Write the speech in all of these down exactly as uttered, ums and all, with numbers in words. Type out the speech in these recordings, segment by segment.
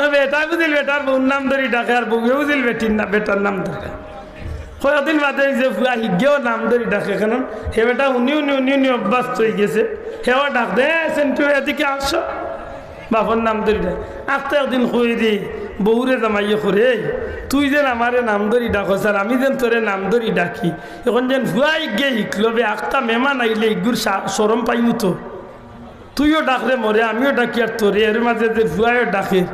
বেটায় বুঝিল বেটার বউর নাম ধরি ডাকে, আর বউয়ে বুঝিল বেটির না, বেটার নাম ধরে। কয়েকদিন বাদে অইছে ফুয়া হিগেও নাম ধরি ডাকে, কারণ হে বেটা হুনি হুনি হুনি হুনি অভ্যস্ত অইগেছে। হেও ডাক দে, "এ, সেন্টু, এদিকে আসো।" বাপর নাম ধরি ডাকে। আখতা একদিন কই রে, বউরে জামাইয়ে কয়, "এই, তুই যেন আমারে নাম ধরি ডাকস, আর আমি যেন তোরে নাম ধরি ডাকি। এখন যেন ফুয়া হিগে হিকলো বে, আখতা মেমান আইলে ইগুর শা-, শরম পাইমু তো।" তুইও ডাকরে মরে, আমিও ডাকি আর তোরে, এর মাঝে যে ফুয়ায়ও ডাকে,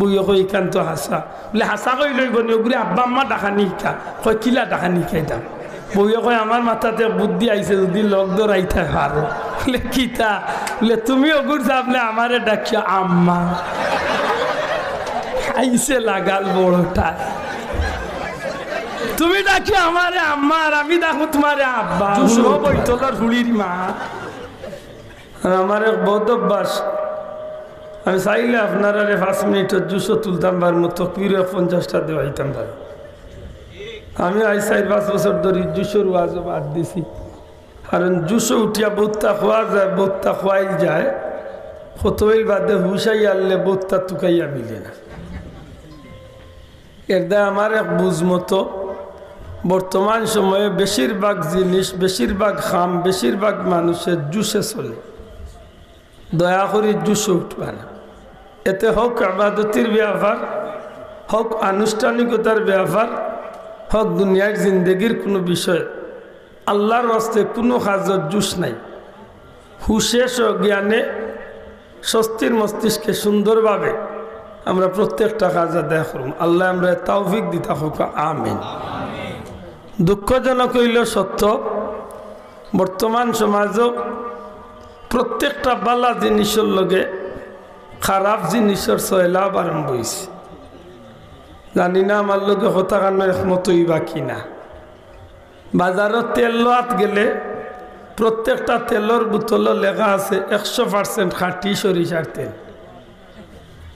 বউয়ে কয়, "ইখান তো হাছা।" বুলে, "হাছা কইলে অইবো নি, ওগুরে আব্বা আম্মা ডাকানি হিকা।" কয়, "কিলা ডাকানি হিকাইতাম?" বউয়ে কয়, "আমার মাথাত বুদ্ধি আইছে, যদি লগ ধরাইতায় পারো।" বুলে, "কিতা?" বুলে, "তুমি ওগুর সামনে আমারে ডাকিও আম্মা।" আইছে লাগাল বড়টা। "তুমি ডাকিও আমারে আম্মা, আর আমি ডাকমু তুমারে আব্বা।" দুশো। হুনো বইতলর হুড়ির মা। আর আমার এক বদ অভ্যাস, আমি চাইলে আপনারারে পাঁচ মিনিটর জুশও তুলতাম পারমু, তকবিরও এক পঞ্চাশটা দেওয়াইতাম পারমু। আমি আইজ চাইর পাঁচ বছর ধরি জুশর ওয়াজও বাদ দিছি, কারণ জুশও উঠিয়া বউততা খোয়া যায়, বউততা খোয়াইল যায়, কতইল বাদে হুশ আইয়া আরলে বউততা তুকাইয়া মিলে না। এরদায় আমার এক বুঝ মতো বর্তমান সময়ে বেশিরভাগ জিনিস, বেশিরভাগ কাম, বেশিরভাগ মানুষের জুশে চলে। দয়া করি জুশো উঠবা না। এতে হক ইবাদতির ব্যাপার, হক আনুষ্ঠানিকতার ব্যাপার, হক দুনিয়ার জিন্দেগির কুনু বিষয়, আল্লার ওয়াস্তে কুনু কাজর জুশ নাই। হুশে স-, জ্ঞানে স্বস্তির মস্তিষ্কে সুন্দরভাবে আমরা প্রত্যেকটা কাজ আদায় করমু। আল্লায় আমরারে তৌফিক দিতা কউক্কা, আমিন। দুঃখজনক অইলেও সত্য, বর্তমান সমাজও প্রত্যেকটা ভালা জিনিসর লগে খারাপ জিনিসর সয়লাভ আরম্ভ অইছে। জানি না আমার লগে কথাখানো একমত অইবা কি না। বাজারো তেল লওয়াত গেলে প্রত্যেকটা তেলর বোতলো লেখা আছে একশো percent খাঁটি সরিষার তেল।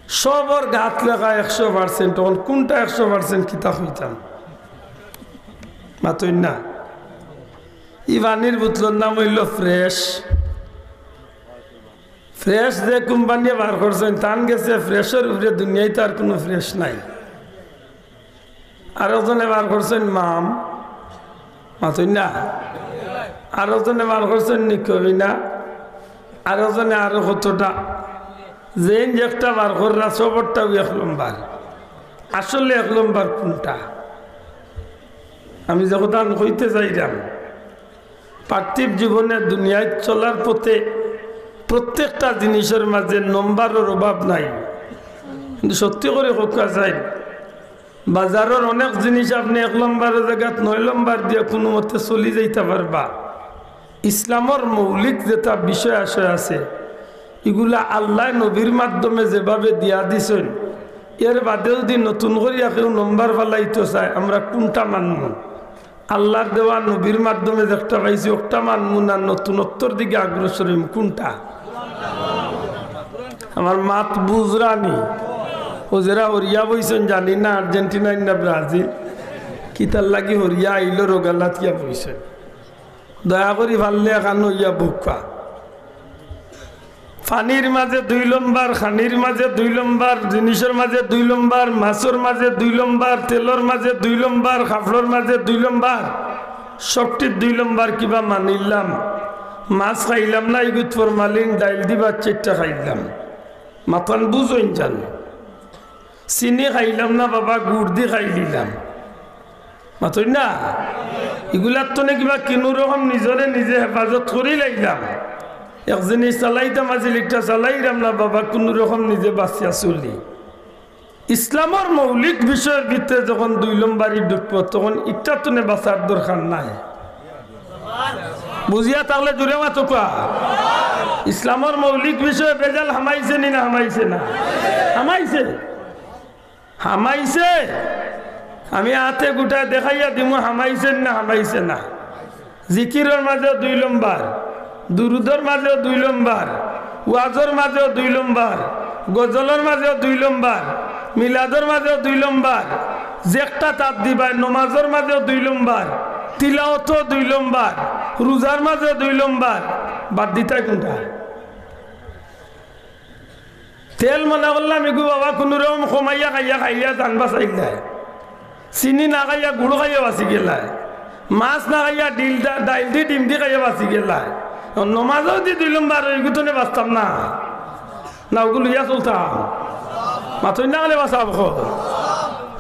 সবর গাত লেখা একশো percent, অখন কুনটা একশো percent কিতা কইতাম? মাতইন না। ই পানির বোতলর নাম অইলো Fresh। Fresh যে কোম্পানিয়ে বার করছইন, তান গেছে Freshর উপরে দুনিয়াইত আর কুনু Fresh নাই। আরোজনে বার করছইন মাম, মাতইন না। আরোজনে বার করছইন নিকোবিনা, আরোজনে আরো কতটা। যেইন যেকটা বার কররা, সবরটাউ এক লম্বর। আসলে এক লম্বর কুনটা? আমি যে কথাখান কইতে চাইরাম, পার্থিব জীবনে দুনিয়াইত চলার পথে প্রত্যেকটা জিনিসর মাঝে নম্বরর অভাব নাই, কিন্তু সত্যি করি কউক্কা চাই, বাজারর অনেক জিনিস আপনে এক লম্বরর জাগাত নয় লম্বর দিয়া কুনুমতে চলি যাইতা পারবা। ইসলামর মৌলিক যেতা বিষয় আশয় আছে, ইগুলা আল্লায় নবীর মাধ্যমে যেভাবে দিয়া দিছইন, এর বাদে যুদি নতুন করিয়া কেউ নম্বর ফালাইতো চায়, আমরা কুনটা মানমু? আল্লার দেওয়া নবীর মাধ্যমে যেকটা পাইছি, অকটা মানমু না নতুনত্বর দিকে অগ্রসর অইমু? কুনটা? আমার মাত বুঝরানি? অউ যেরা হরিয়া বইছইন, জানি না আর্জেন্টিনা না ব্রাজিল, কিতার লাগি হরিয়া আইলো, রোগালাত ইয়া বইছইন। দয়া করি পারলে এখান অইয়া বউক্কা। পানির মাঝে দুই লম্বর, খানির মাঝে দুই লম্বর, জিনিসর মাঝে দুই লম্বর, মাছর মাঝে দুই লম্বর, তেলর মাঝে দুই লম্বর, কাপড়র মাঝে দুই লম্বর, সবটিত দুই লম্বর কিবা মানিলাম। মাছ খাইলাম না, ইগুত ফরমালিন, ডাইল দি ভাত চাইট্টা খাইলাম। মাতখান বুঝইন জানি। চিনি খাইলাম না বাবা, গুড় দি খাইলিলাম। মাতইন না? ইগুলার তনে কিবা কুনু রকম নিজরে নিজে হেফাজত করিলাইলাম। এক জিনিস চালাইতাম আছিল, ইকটা চালাইরাম না বাবা, কুনু রকম নিজে বাচিয়া চলি। ইসলামর মৌলিক বিষয়র ভিতরে যখন দুই লম্বরি ঢুকবো, তখন ইকটা তনে বাচার দরকার নাই। বুঝিয়া থাকলে জুরে মাতউক্কা। ইসলামর মৌলিক বিষয়ে ভেজাল হামাইছে নি না হামাইছে না? হামাইছে। হামাইছে। আমি আতে গুটায় দেখাইয়া দিমু হামাইছে নি না হামাইছে না। জিকিরর মাঝেও দুই লম্বর, দুরুদর মাঝেও দুই লম্বর, ওয়াজর মাঝেও দুই লম্বর, গজলর মাঝেও দুই লম্বর, মিলাদর মাঝেও দুই লম্বর, যেকটা তাত দিবায়, নমাজর মাঝেও দুই লম্বর, তিলাওয়াতও দুই লম্বর, রোজার মাঝেও দুই লম্বর, বাদ দিতায় কুনটা? তেল মনে করলাম ইগু বাবা কুনু রকম কমাইয়া খাইয়া খাইয়া জান বাঁচাইলায়। চিনি না খাইয়া গুড় খাইয়া বাঁচি গেলায়। মাছ না খাইয়া ডিল ডা-, ডাইল দি ডিম দি খাইয়া বাঁচি গেলায়। নমাজও দি দুই নম্বর, ইগু তনে বাঁচতাম না। না, ওগুলো ইয়া চলতাম। মাতই না হলে বাঁচাব।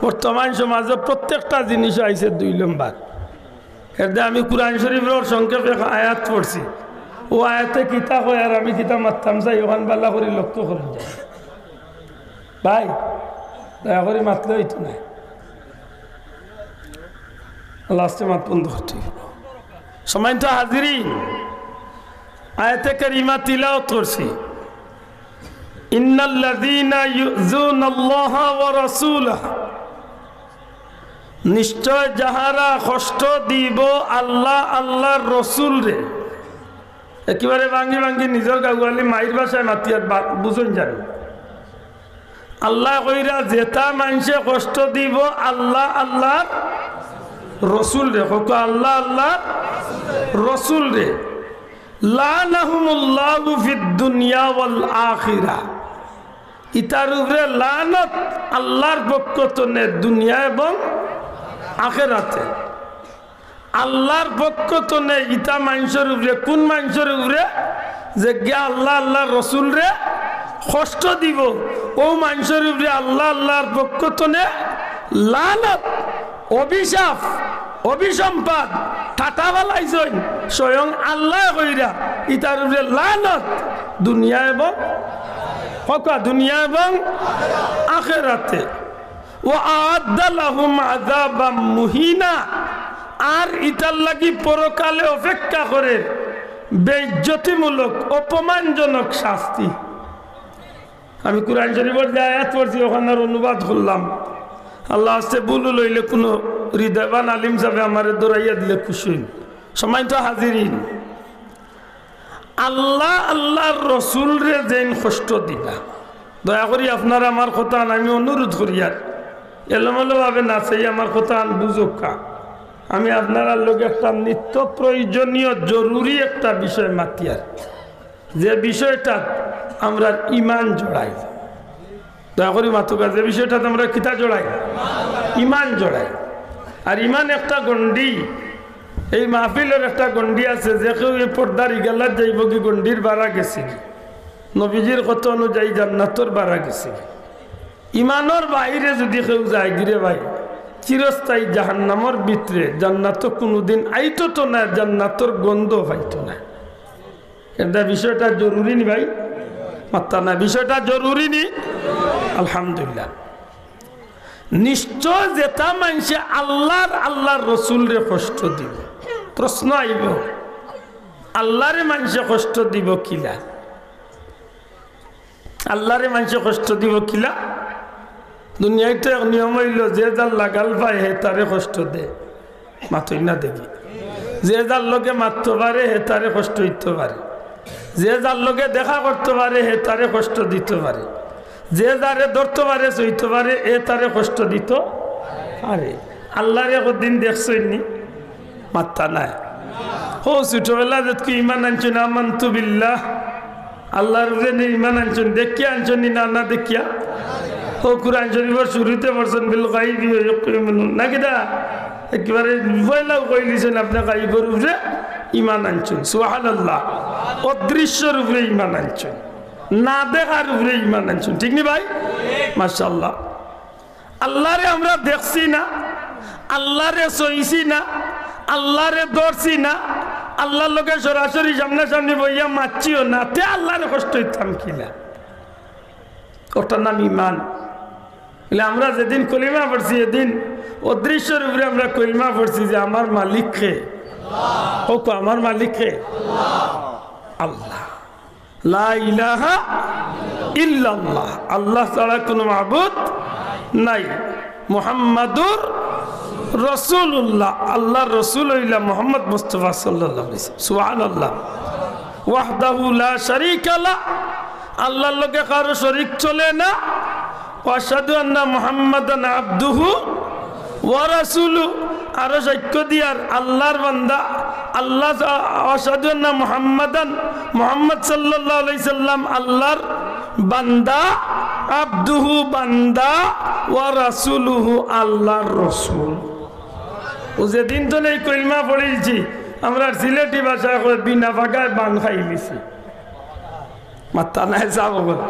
বর্তমান সমাজে প্রত্যেকটা জিনিস আইছে দুই নম্বর। এর দে আমি কুরআন শরীফর সংক্ষেপে এক আয়াত পড়ছি। ও আয়াতে কিতা কয় আর আমি কিতা মাততাম চাই, ওখান বালা করি লক্ষ্য করুন যায়। ভাই, দয়া করি মাতলে হইতো না। লাস্টে মাত বন্ধ করতে হইব। সম্মানিত হাজিরিন, আয়াতে কারিমা তিলাওয়াত করছি। ইন্নাল্লাযীনা ইউযুনাল্লাহা ওয়া রাসূলাহু, নিশ্চয় যাহারা কষ্ট দিব আল্লাহ, আল্লাহর রসুলরে। একেবারে ভাঙ্গি ভাঙ্গি নিজর গাউয়ালি মাইর ভাষায় মাতিয়ার বা-, বুঝুন জানি। আল্লায় কইরা যেতা মানষে কষ্ট দিব আল্লাহ, আল্লাহর রসুলরে। কউক্কা আল্লাহ, আল্লাহর রসুলরে। লানাহুমুল্লাহু ফিদ দুনিয়া ওয়াল আখিরা। ইতার উপরে লানত আল্লাহর পক্ষ তনে দুনিয়া এবং আখেরাতে। আল্লাহর পক্ষ তনে ইতা মানষর উপরে, কুন মানষর উপরে? যেগিয়ে আল্লাহ, আল্লাহর রসুলরে কষ্ট দিব, অউ মানষর উপরে আল্লাহ, আল্লাহর পক্ষ তনে লানত, অভিশাপ, অভিসম্পাদ, ঠাটা ফালাইছইন, স্বয়ং আল্লায় কইরা, ইতার উপরে লানত দুনিয়া এবং, কউক্কা, দুনিয়া এবং আখেরাতে। ওয়া আ'আদ্দা লাহুম আযাবাম মুহিনা, আর ইতার লাগি পরকালে অপেক্ষা করের বেইজ্জতিমূলক, অপমানজনক শাস্তি। আমি কুরআন শরীফর যে আয়াত পড়ছি, ওখানর অনুবাদ করলাম। আল্লাহ আস্তে ভুল অইলে কুনু হৃদয়বান আলিম সাবে আমারে ধরাইয়া দিলে খুশি অইমু। সম্মানিত হাজিরিন, আল্লাহ, আল্লাহর রসুলরে যেইন কষ্ট দিবা, দয়া করি আপনারা আমার কথান আমি অনুরোধ করিয়ার, এলোমেলোভাবে না চাই আমার কথান বুঝউক্কা। আমি আপনারার লগে একটা নিত্য প্রয়োজনীয় জরুরি একটা বিষয় মাতিয়ার, যে বিষয়টাত আমরার ইমান জড়ায়। দয়া করি মাতউক্কা, যে বিষয়টাত আমরার কিতা জড়ায়? ইমান জড়ায়। আর ইমান একটা গণ্ডি, এই মাহফিলর একটা গণ্ডি আছে, যে কেউ এই পর্দার ইগালাত যাইবো গি গণ্ডির বারা গেছে গি, নবীজির কথা অনুযায়ী জান্নাতর বারা গেছে গি। ইমানর বাইরে যুদি কেউ যায়গি রে ভাই, চিরস্থায়ী জাহান্নামর ভিতরে, জান্নাতো কুনুদিন আইতো তো না, জান্নাতর গন্ধ পাইতো না। এটা বিষয়টা জরুরি নি ভাই? মাত্তা না, বিষয়টা জরুরি নি? আলহামদুলিল্লাহ। নিশ্চয় যেতা মানষে আল্লাহর, আল্লাহর রসুলরে কষ্ট দিবো, প্রশ্ন আইবো, আল্লাহরে মানষে কষ্ট দিবো কিলা? আল্লাহরে মানষে কষ্ট দিবো কিলা? দুনিয়াত তো এক নিয়ম অইলো, যে যার লাগাল পায়, হে তারে কষ্ট দে। মাতইন না দেখি। যে যার লগে মাততো পারে, হে তারে কষ্ট দিতো পারে। যে যার লগে দেখা করতো পারে, হে তারে কষ্ট দিতো পারে। যে যারে ধরতো পারে, ছইতো পারে, এ তারে কষ্ট দিতো পারে। আল্লাহরে কদিন দেখছইন নি? মাত্তা নাই। হো, ছোটবেলা যেতকু ইমান আনছইন, আমানতু বিল্লাহ, আল্লাহর উপরে নি ইমান আনছইন, দেখিয়া আনছইন নি না, না দেখিয়া? হো, কুরআন শরীফর শুরুতে পড়ছইন, "বিল গাইবি ওয়া ইয়াকিনুন", না কিতা? একেবারে পয়লাউ কইলিছইন আপনে গাইবর উপরে ইমান আনছইন। সুবহানাল্লাহ। অদৃশ্যর উপরে ইমান আনছইন, না দেখার উপরে ইমান আনছইন, ঠিক নি ভাই? মাশাআল্লাহ। আল্লাহরে আমরা দেখছি না, আল্লাহরে ছইছি না, আল্লাহরে ধরছি না, আল্লাহর লগে সরাসরি সামনাসামনি বইয়া মাতছিও না, তে আল্লাহরে কষ্ট দিতাম কিলা? ওটার নাম ইমান। বলে, আমরা যেদিন কলিমা পড়ছি, এদিন অদৃশ্যর উপরে আমরা কলিমা পড়ছি যে আমার মালিক কে? ও কো, আমার মালিক কে? আল্লাহ। লা ইলাহা ইল্লাল্লাহ, আল্লাহ ছাড়া কোনো মাবুদ নাই। মুহাম্মাদুর রাসূলুল্লাহ, আল্লাহর রসুল অইলা মুহাম্মদ মুস্তাফা সাল্লাল্লাহু আলাইহি ওয়াসাল্লাম। সুবহানাল্লাহ। ওয়াহদাহু লা শারীকা লাহ, আল্লাহর লগে কারো শরীক চলে না। ওয়া আশহাদু আন্না মুহাম্মাদান আবদুহু ওয়া রাসূলু, আরো সাক্ষ্য দিয়ার আল্লাহর বান্দা, আল্লাহ, আশহাদু আন্না মুহাম্মাদান, মুহাম্মদ সাল্লাল্লাহু আলাইহি সাল্লাম আল্লাহর বান্দা, আব্দুহু বান্দা, ওয়া রাসূলুহু আল্লাহর রসুল। ও যেদিন তনে এই কলমা পড়িলছি, আমরার সিলেটি ভাষায় কয় বিনা ফাগায় বান খাইলিছি। মাত্তা নাই সাব।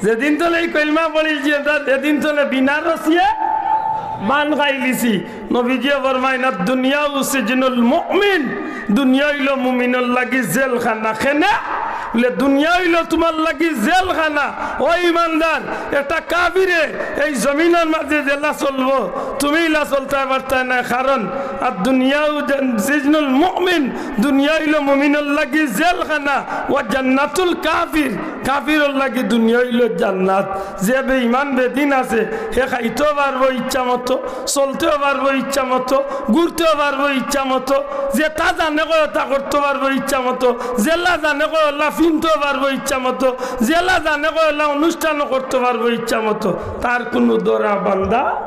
যেদিন তনে এই কলমা পড়িলছি, এদিন তনে বিনা রশিয়ে বান খাইলিছি। নবীজিয়ে ফরমাইন, "আদ দুনিয়াউ সিজনুল মুমিন।" দুনিয়া অইলো মুমিনর লাগি জেলখানা। কেনে? বলে, দুনিয়া অইলো তুমার লাগি জেলখানা। ও ইমানদার, একটা কাফিরে এই জমিনর মাঝে যেলা চলবো, তুমি ইলা চলতায় পারতায় নায়। কারণ, "আদ দুনিয়াউ জান-, সিজনুল মুমিন।" দুনিয়া অইলো মুমিনর লাগি জেলখানা। "ওয়া জান্নাতুল কাফির।" কাফিরর লাগি দুনিয়া অইলো জান্নাত। যে বেঈমান বেদিন আছে, হে খাইতেও পারবো ইচ্ছা মতো, চলতেও পারবো ইচ্ছা মতো, ঘুরতেও পারবো ইচ্ছা মতো, যেতা জানে কয় অতা করতে পারবো ইচ্ছা মতো, যেলা জানে কয় অলা ফিনতেও পারবো ইচ্ছা মতো, যেলা জানে কয় অলা অনুষ্ঠানও করতে পারবো ইচ্ছা মতো। তার কুনু ধরা বান্ধা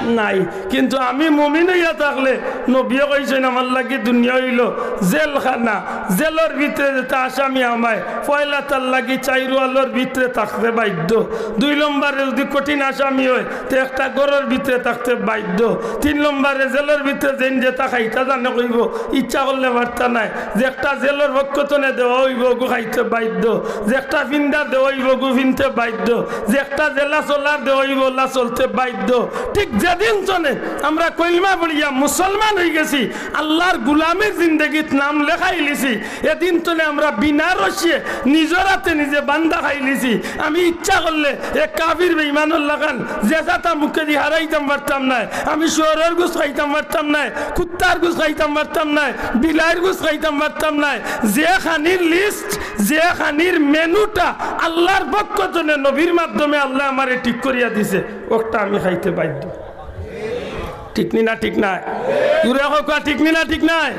নাই। কিন্তু আমি মুমিন অইয়া থাকলে, নবীয়ে কইছইন, "আমার লাগি দুনিয়া অইলো জেলখানা।" জেলর ভিতরে যেতা আসামি হামায়, পয়লা তার লাগি চাইর ওয়ালর ভিতরে থাকতে বাধ্য। দুই নম্বরে যুদি কঠিন আসামি অয়, তে একটা ঘরর ভিতরে থাকতে বাধ্য। তিন নম্বরে জেলর ভিতরে যেইন যেতা খাইতা জানে কইবো, ইচ্ছা করলে পারতা নায়। যে একটা জেলর পক্ষ তনে দেওয়া অইবো, ওগু খাইতে বাধ্য। যে একটা ফিন্দা দেওয়া অইবো, ওগু ফিনতে বাধ্য। যে একটা যেলা চলার দেওয়া অইবো, অলা চলতে বাধ্য। ঠিক যেদিন তনে আমরা কলমা পড়িয়া মুসলমান অইগেছি, আল্লাহর গুলামির জিন্দেগিত নাম লেখাইলিছি, এদিন তনে আমরা বিনা রশিয়ে নিজর আতে নিজে বান্দা খাইলিছি। আমি ইচ্ছা করলে এক কাফির বেঈমানর লাখান যে যাতা মুখেদি হারাইতাম পারতাম নায়, আমি শুয়োরর গুস খাইতাম পারতাম নায়, কুত্তার গুস খাইতাম পারতাম নায়, বিলাইর গুস খাইতাম পারতাম নায়। যে খানির লিস্ট, যে খানির মেনুটা আল্লাহর পক্ষ তনে নবীর মাধ্যমে আল্লায় আমারে ঠিক করিয়া দিছে, অটা আমি খাইতে বাধ্য। ঠিক নি না ঠিক নায়? জুরে কউক্কা, ঠিক নি না ঠিক নায়?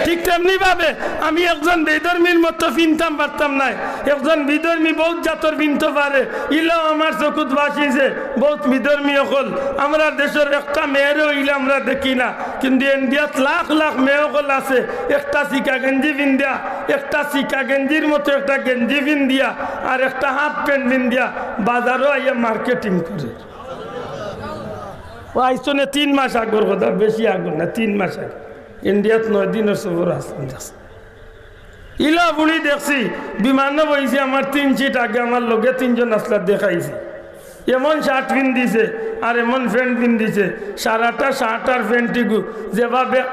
ঠিক তেমনি ভাবে আমি একজন বিধর্মীর মতো ফিনতাম পারতাম নায়। একজন বিধর্মী বউত জাতর ফিনতো পারে, ইলাও আমার চকুত ভাসিছে। বউত বিধর্মী অকল, আমরার দেশর একটা মেয়েরে অইলে আমরা দেখি না, কিন্তু ইন্ডিয়াত লাখ লাখ মেয়ে অকল আছে, একটা চিকা গেঞ্জি ফিন্দিয়া, একটা চিকা গেঞ্জির মতো একটা গেঞ্জি ফিন্দিয়া, আর একটা হাফ প্যান্ট ফিন্দিয়া বাজারো আইয়া মার্কেটিং করে। ও আইজ তনে তিন মাস আগর কথা, বেশি আগর না, তিন মাস আগে ইন্ডিয়াত নয় দিনর সফর আছলাম। ইলা বুড়ি দেখছি, বিমানো বইছে, আমার তিন সিট আগে, আমার লগে তিনজন আছলা, দেখাইছে। এমন শার্ট ফিন্দিছে, আর এমন প্যান্ট ফিন্দিছে, সারাটা শার্ট আর প্যান্ট ইগু যেভাবে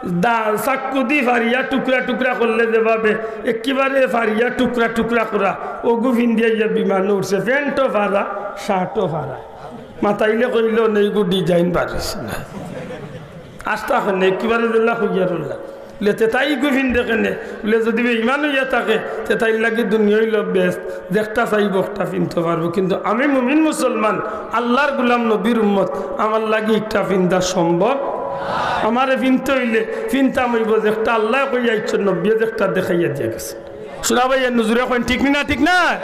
দা-, চাক্কু দি ফারিয়া টুকরা টুকরা করলে যেভাবে, একেবারে ফারিয়া টুকরা টুকরা করা, ওগু ফিন্দিয়া ইয়া বিমানো উঠছে, প্যান্টও ফারা, শার্টও ফারা। মাতাইলে কইলো, "নেইগু ডিজাইন বাড়িছে না।" আস্তা কেনে, একেবারে দিল্লা কইয়া রইলা। লে তেতাই গু ফিন্দে কেনে? বলে, "যদি বেঈমান অইয়া থাকে, তেতাইর লাগি দুনিয়া অইলো বেহেস্ত, যেকটা চাইবো একটা ফিনতো পারবো। কিন্তু আমি মুমিন মুসলমান, আল্লাহর গুলাম, নবীর উম্মত, আমার লাগি একটা ফিন্দা সম্ভব। আমারে ফিনতে অইলে ফিনতাম অইবো যেকটা আল্লায় কইয়া আইছইন, নবীয়ে যেকটা দেখাইয়া দিয়া গেছে।" শুনা ভাই, এর নজরে কইন, ঠিক নি না, ঠিক না?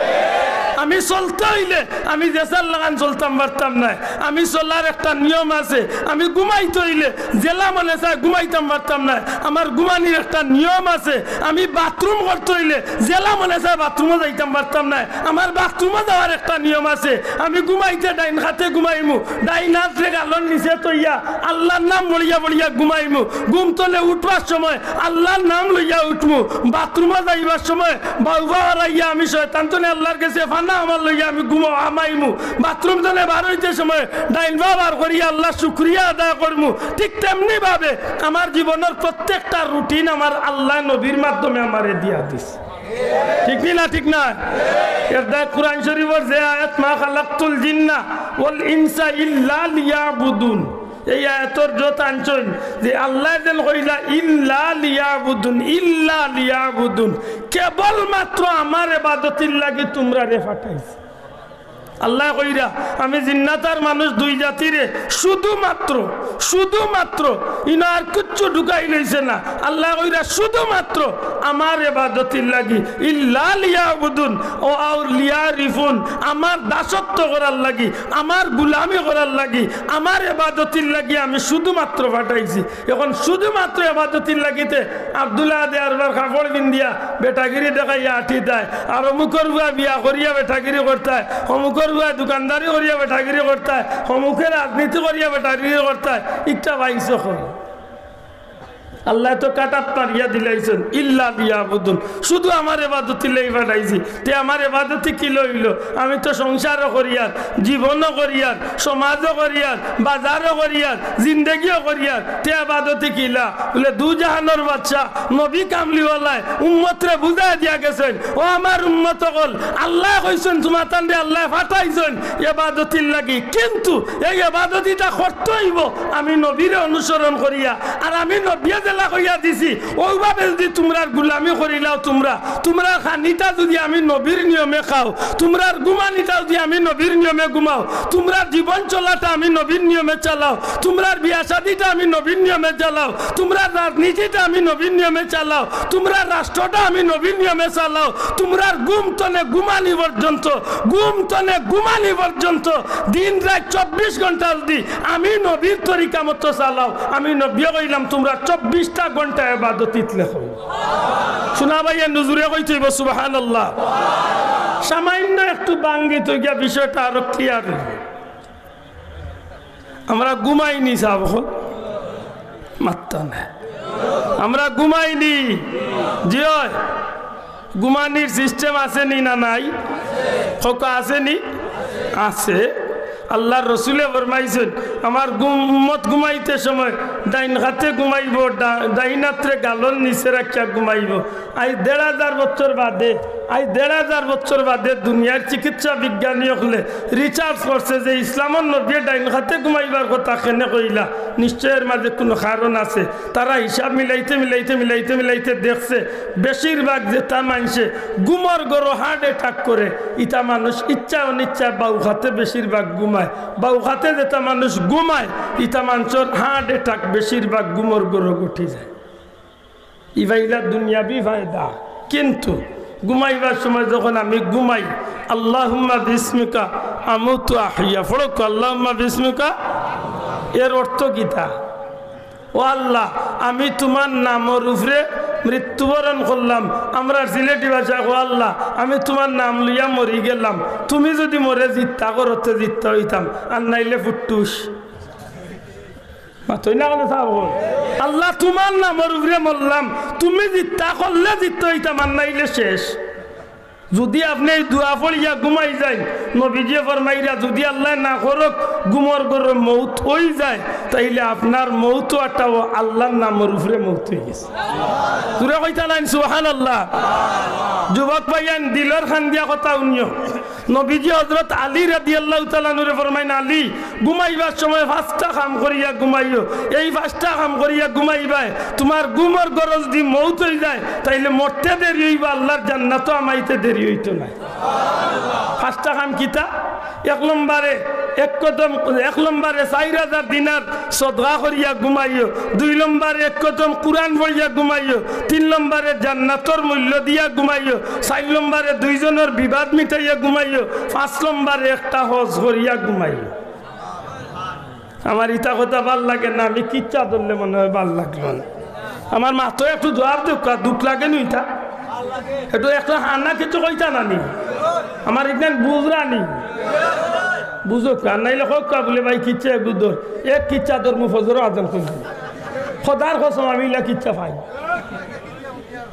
আমি চলতে অইলে আমি যেসার লাখান চলতাম পারতাম নায়। আমি চলার একটা নিয়ম আছে। আমি ঘুমাইতে অইলে যেলা মনে চায় ঘুমাইতাম পারতাম নায়। আমার ঘুমানির একটা নিয়ম আছে। আমি বাথরুম করতে অইলে যেলা মনে চায় বাথরুমো যাইতাম পারতাম নায়। আমার বাথরুমো যাওয়ার একটা নিয়ম আছে। আমি ঘুমাইতে ডাইন কাতে ঘুমাইমু, ডাইন আতরে গালর নিচে থইয়া আল্লাহর নাম বলিয়া বলিয়া ঘুমাইমু। ঘুম তনে উঠবার সময় আল্লাহর নাম লইয়া উঠমু। বাথরুমো যাইবার সময় বাউ পা হারাইয়া আমি শয়তান তনে আল্লাহর গেছে ফানা আমার লইয়া আমি ঘুমো হামাইমু। বাথরুম তনে বার অইতে সময় ডাইন পা বার করিয়া আল্লাহর শুকরিয়া আদায় করমু। ঠিক তেমনি ভাবে আমার জীবনর প্রত্যেকটা রুটিন আমার আল্লায় নবীর মাধ্যমে আমারে দিয়া দিছে। ঠিক নি না, ঠিক না? এর দায় কুরআন শরীফর যে আয়াত, "মা খালাকতুল জিন্না ওয়াল ইনসা ইল্লা লিয়াবুদুন।" এই আয়াতর যত আনছইন যে আল্লায় যেন কইলা, "ইল্লা লিয়াবুদুন, ইল্লা লিয়াবুদুন।" কেবলমাত্র আমার ইবাদতির লাগি তুমরারে পাঠাইছি। আল্লায় কইরা, "আমি জিন্নাত আর মানুষ দুই জাতিরে শুধুমাত্র, শুধুমাত্র, ইনো আর কিচ্ছু ঢুকাই লইছে না।" আল্লায় কইরা, "শুধুমাত্র আমার এবাদতির লাগি, ইল্লা লিয়াবুদুন, ও আও লিয়ারিফুন, আমার দাসত্ব করার লাগি, আমার গুলামি করার লাগি, আমার এবাদতির লাগি আমি শুধুমাত্র পাঠাইছি। এখন শুধুমাত্র এবাদতির লাগিতে আব্দুল্লাহ আদে আরবার কাপড় পিন্দিয়া বেটাগিরি দেখাইয়া আটিতায়, আর অমুকর ফুয়া বিয়া করিয়া বেটাগিরি করতায়, অমুকর ফুয়া দোকানদারি করিয়া বেটাগিরি করতায়, অমুকে রাজনীতি করিয়া বেটাগিরি করতায়, ইকটা পাইছো কই? আল্লায় তো কাটাত মারিয়া দিলাইছইন, ইল্লা লিয়াবুদুন, শুধু আমার এবাদতির লাগি পাঠাইছি। তে আমার এবাদতি কিলা অইলো? আমি তো সংসারও করিয়ার, জীবনও করিয়ার, সমাজও করিয়ার, বাজারও করিয়ার, জিন্দেগিও করিয়ার, তে এবাদতি কিলা? বুলে, দুজাহানর বাদশা নবী কামলিওয়ালায় উম্মতরে বুঝাই দিয়া গেছইন, ও আমার উম্মত অকল, আল্লায় কইছইন, তুমাতানরে আল্লায় পাঠাইছইন এবাদতির লাগি, কিন্তু এই এবাদতিটা করতে অইবো আমি নবীরে অনুসরণ করিয়া, আর আমি নবীয়ে যেলা কইয়া দিছি, অউভাবে যুদি তুমরার গুলামি করিলাও তুমরা, তুমরার খানিটা যুদি আমি নবীর নিয়মে খাও, তুমরার ঘুমানিটা যুদি আমি নবীর নিয়মে ঘুমাও, তুমরার জীবন চলাটা আমি নবীর নিয়মে চালাও, তুমরার বিয়া শাদিটা আমি নবীর নিয়মে চালাও, তুমরার রাজনীতিটা আমি নবীর নিয়মে চালাও, তুমরার রাষ্ট্রটা আমি নবীর নিয়মে চালাও, তুমরার ঘুম তনে ঘুমানি পর্যন্ত, ঘুম তনে ঘুমানি পর্যন্ত দিন রাইত চব্বিশ ঘন্টা যুদি আমি নবীর তরিকা মতো চালাও, আমি নবীয়ে কইলাম, তুমরা চব্বিশটা ঘন্টা এবাদতিত লেখো। শুনা ভাই, এ নজুরে কইতে অইবো, সুবহানাল্লাহ। সামান্য একটু বাঙ্গি তো গিয়া বিষয়টা আরো clear অইবো। আমরা ঘুমাইনি সাব অকল? মাত্তা নাই। আমরা ঘুমাইনি। জি অয়। ঘুমানির system আছে নি না নাই? কউক্কা আছে নি? আছে। আল্লার রসুলে ফরমাইছইন, আমার ঘুম-, উম্মত ঘুমাইতে সময় ডাইন কাতে ঘুমাইবো, ডা-, ডাইন আতরে গালর নিচে রাখিয়া ঘুমাইবো। আইজ দেড় হাজার বছর বাদে, আইজ দেড় হাজার বছর বাদে দুনিয়ার চিকিৎসা বিজ্ঞানী অকলে research করছে যে ইসলামর নবীয়ে ডাইন কাতে ঘুমাইবার কথা কেনে কইলা। নিশ্চয় এর মাঝে কুনু কারণ আছে। তারা হিসাব মিলাইতে, মিলাইতে, মিলাইতে, মিলাইতে দেখছে, বেশিরভাগ যেতা মানষে ঘুমর ঘরো heart attack করে, ইতা মানুষ ইচ্ছা অনিচ্ছা বাউ কাতে বেশিরভাগ ঘুমায়। বাউ কাতে যেতা মানুষ ঘুমায়, ইতা মানষর heart attack বেশিরভাগ ঘুমর ঘরো ঘটি যায়। ইবা ইলা দুনিয়াবি ফায়দা। কিন্তু ঘুমাইবার সময় যখন আমি ঘুমাই, আল্লাহুম্মা বিসমিকা আমুতু আহইয়া, পড়উক্কা, আল্লাহুম্মা বিসমিকা, এর অর্থ কিতা? ও আল্লাহ, আমি তুমার নামর উপরে মৃত্যুবরণ করলাম। আমরার সিলেটি ভাষায় কয়, ও আল্লাহ, আমি তুমার নাম লইয়া মরি গেলাম, তুমি যুদি মরে জিত্তা করো তে জিত্তা অইতাম, আর নাইলে ফুট্টুস। মাতইন না কেনে সাব অকল? আল্লাহ, তুমার নামর উপরে মরলাম, তুমি জিত্তা করলে জিত্তা অইতাম, আর নাইলে শেষ। যুদি আপনে এই দোয়া পড়িয়া ঘুমাই যাইন, নবীজিয়ে ফরমাইরা, যুদি আল্লায় না করউক ঘুমর ঘরো মউত অই যায়, তাইলে আপনার মউত অওয়াটাও আল্লার নামর উপরে মউত অইগেছে। জুরে কইতা নাইন সুবহানাল্লাহ? যুবক ভাইয়াইন, দিলর কান দিয়া কথা হুনিও। নবীজি হযরত আলী রাদিয়াল্লাহু তাআলা আনহুরে ফরমাইন, আলী, ঘুমাইবার সময় পাঁচটা কাম করিয়া ঘুমাইও। এই পাঁচটা কাম করিয়া ঘুমাইবায়, তুমার ঘুমর ঘরো যুদি মউত অই যায়, তাইলে মরতে দেরি অইবো, আল্লার জান্নাতো হামাইতে দেরি অইতো নায়। পাঁচটা কাম কিতা? এক নম্বরে এক কদম, এক নম্বরে চাইর হাজার দিনার সদকা করিয়া ঘুমাইও। দুই নম্বরে এক কদম কুরআন পড়িয়া ঘুমাইও। তিন নম্বরে জান্নাতর মূল্য দিয়া ঘুমাইও। চাইর নম্বরে দুইজনর বিবাদ মিটাইয়া ঘুমাইও। পাঁচ নম্বরে একটা হজ করিয়া ঘুমাইও। আমার ইতা কথা ভালা লাগে না, আমি কিচ্ছা ধরলে মনে অয় ভালা লাগলো না। আমার মাতো একটু জুয়াপ দেউক্কা, দুখ লাগে নি ইতা? একটু একটা হান্না কিছু কইতা না নি? আমার ইখান বুঝরা নি? বুঝউক্কা, আর নাইলে কউক্কা বুলে, ভাই, কিচ্ছা একটু ধর। এক কিচ্ছা ধরমু, ফজরর আজান কইবো। খোদার কসম, আমি ইলা কিচ্ছা পাই।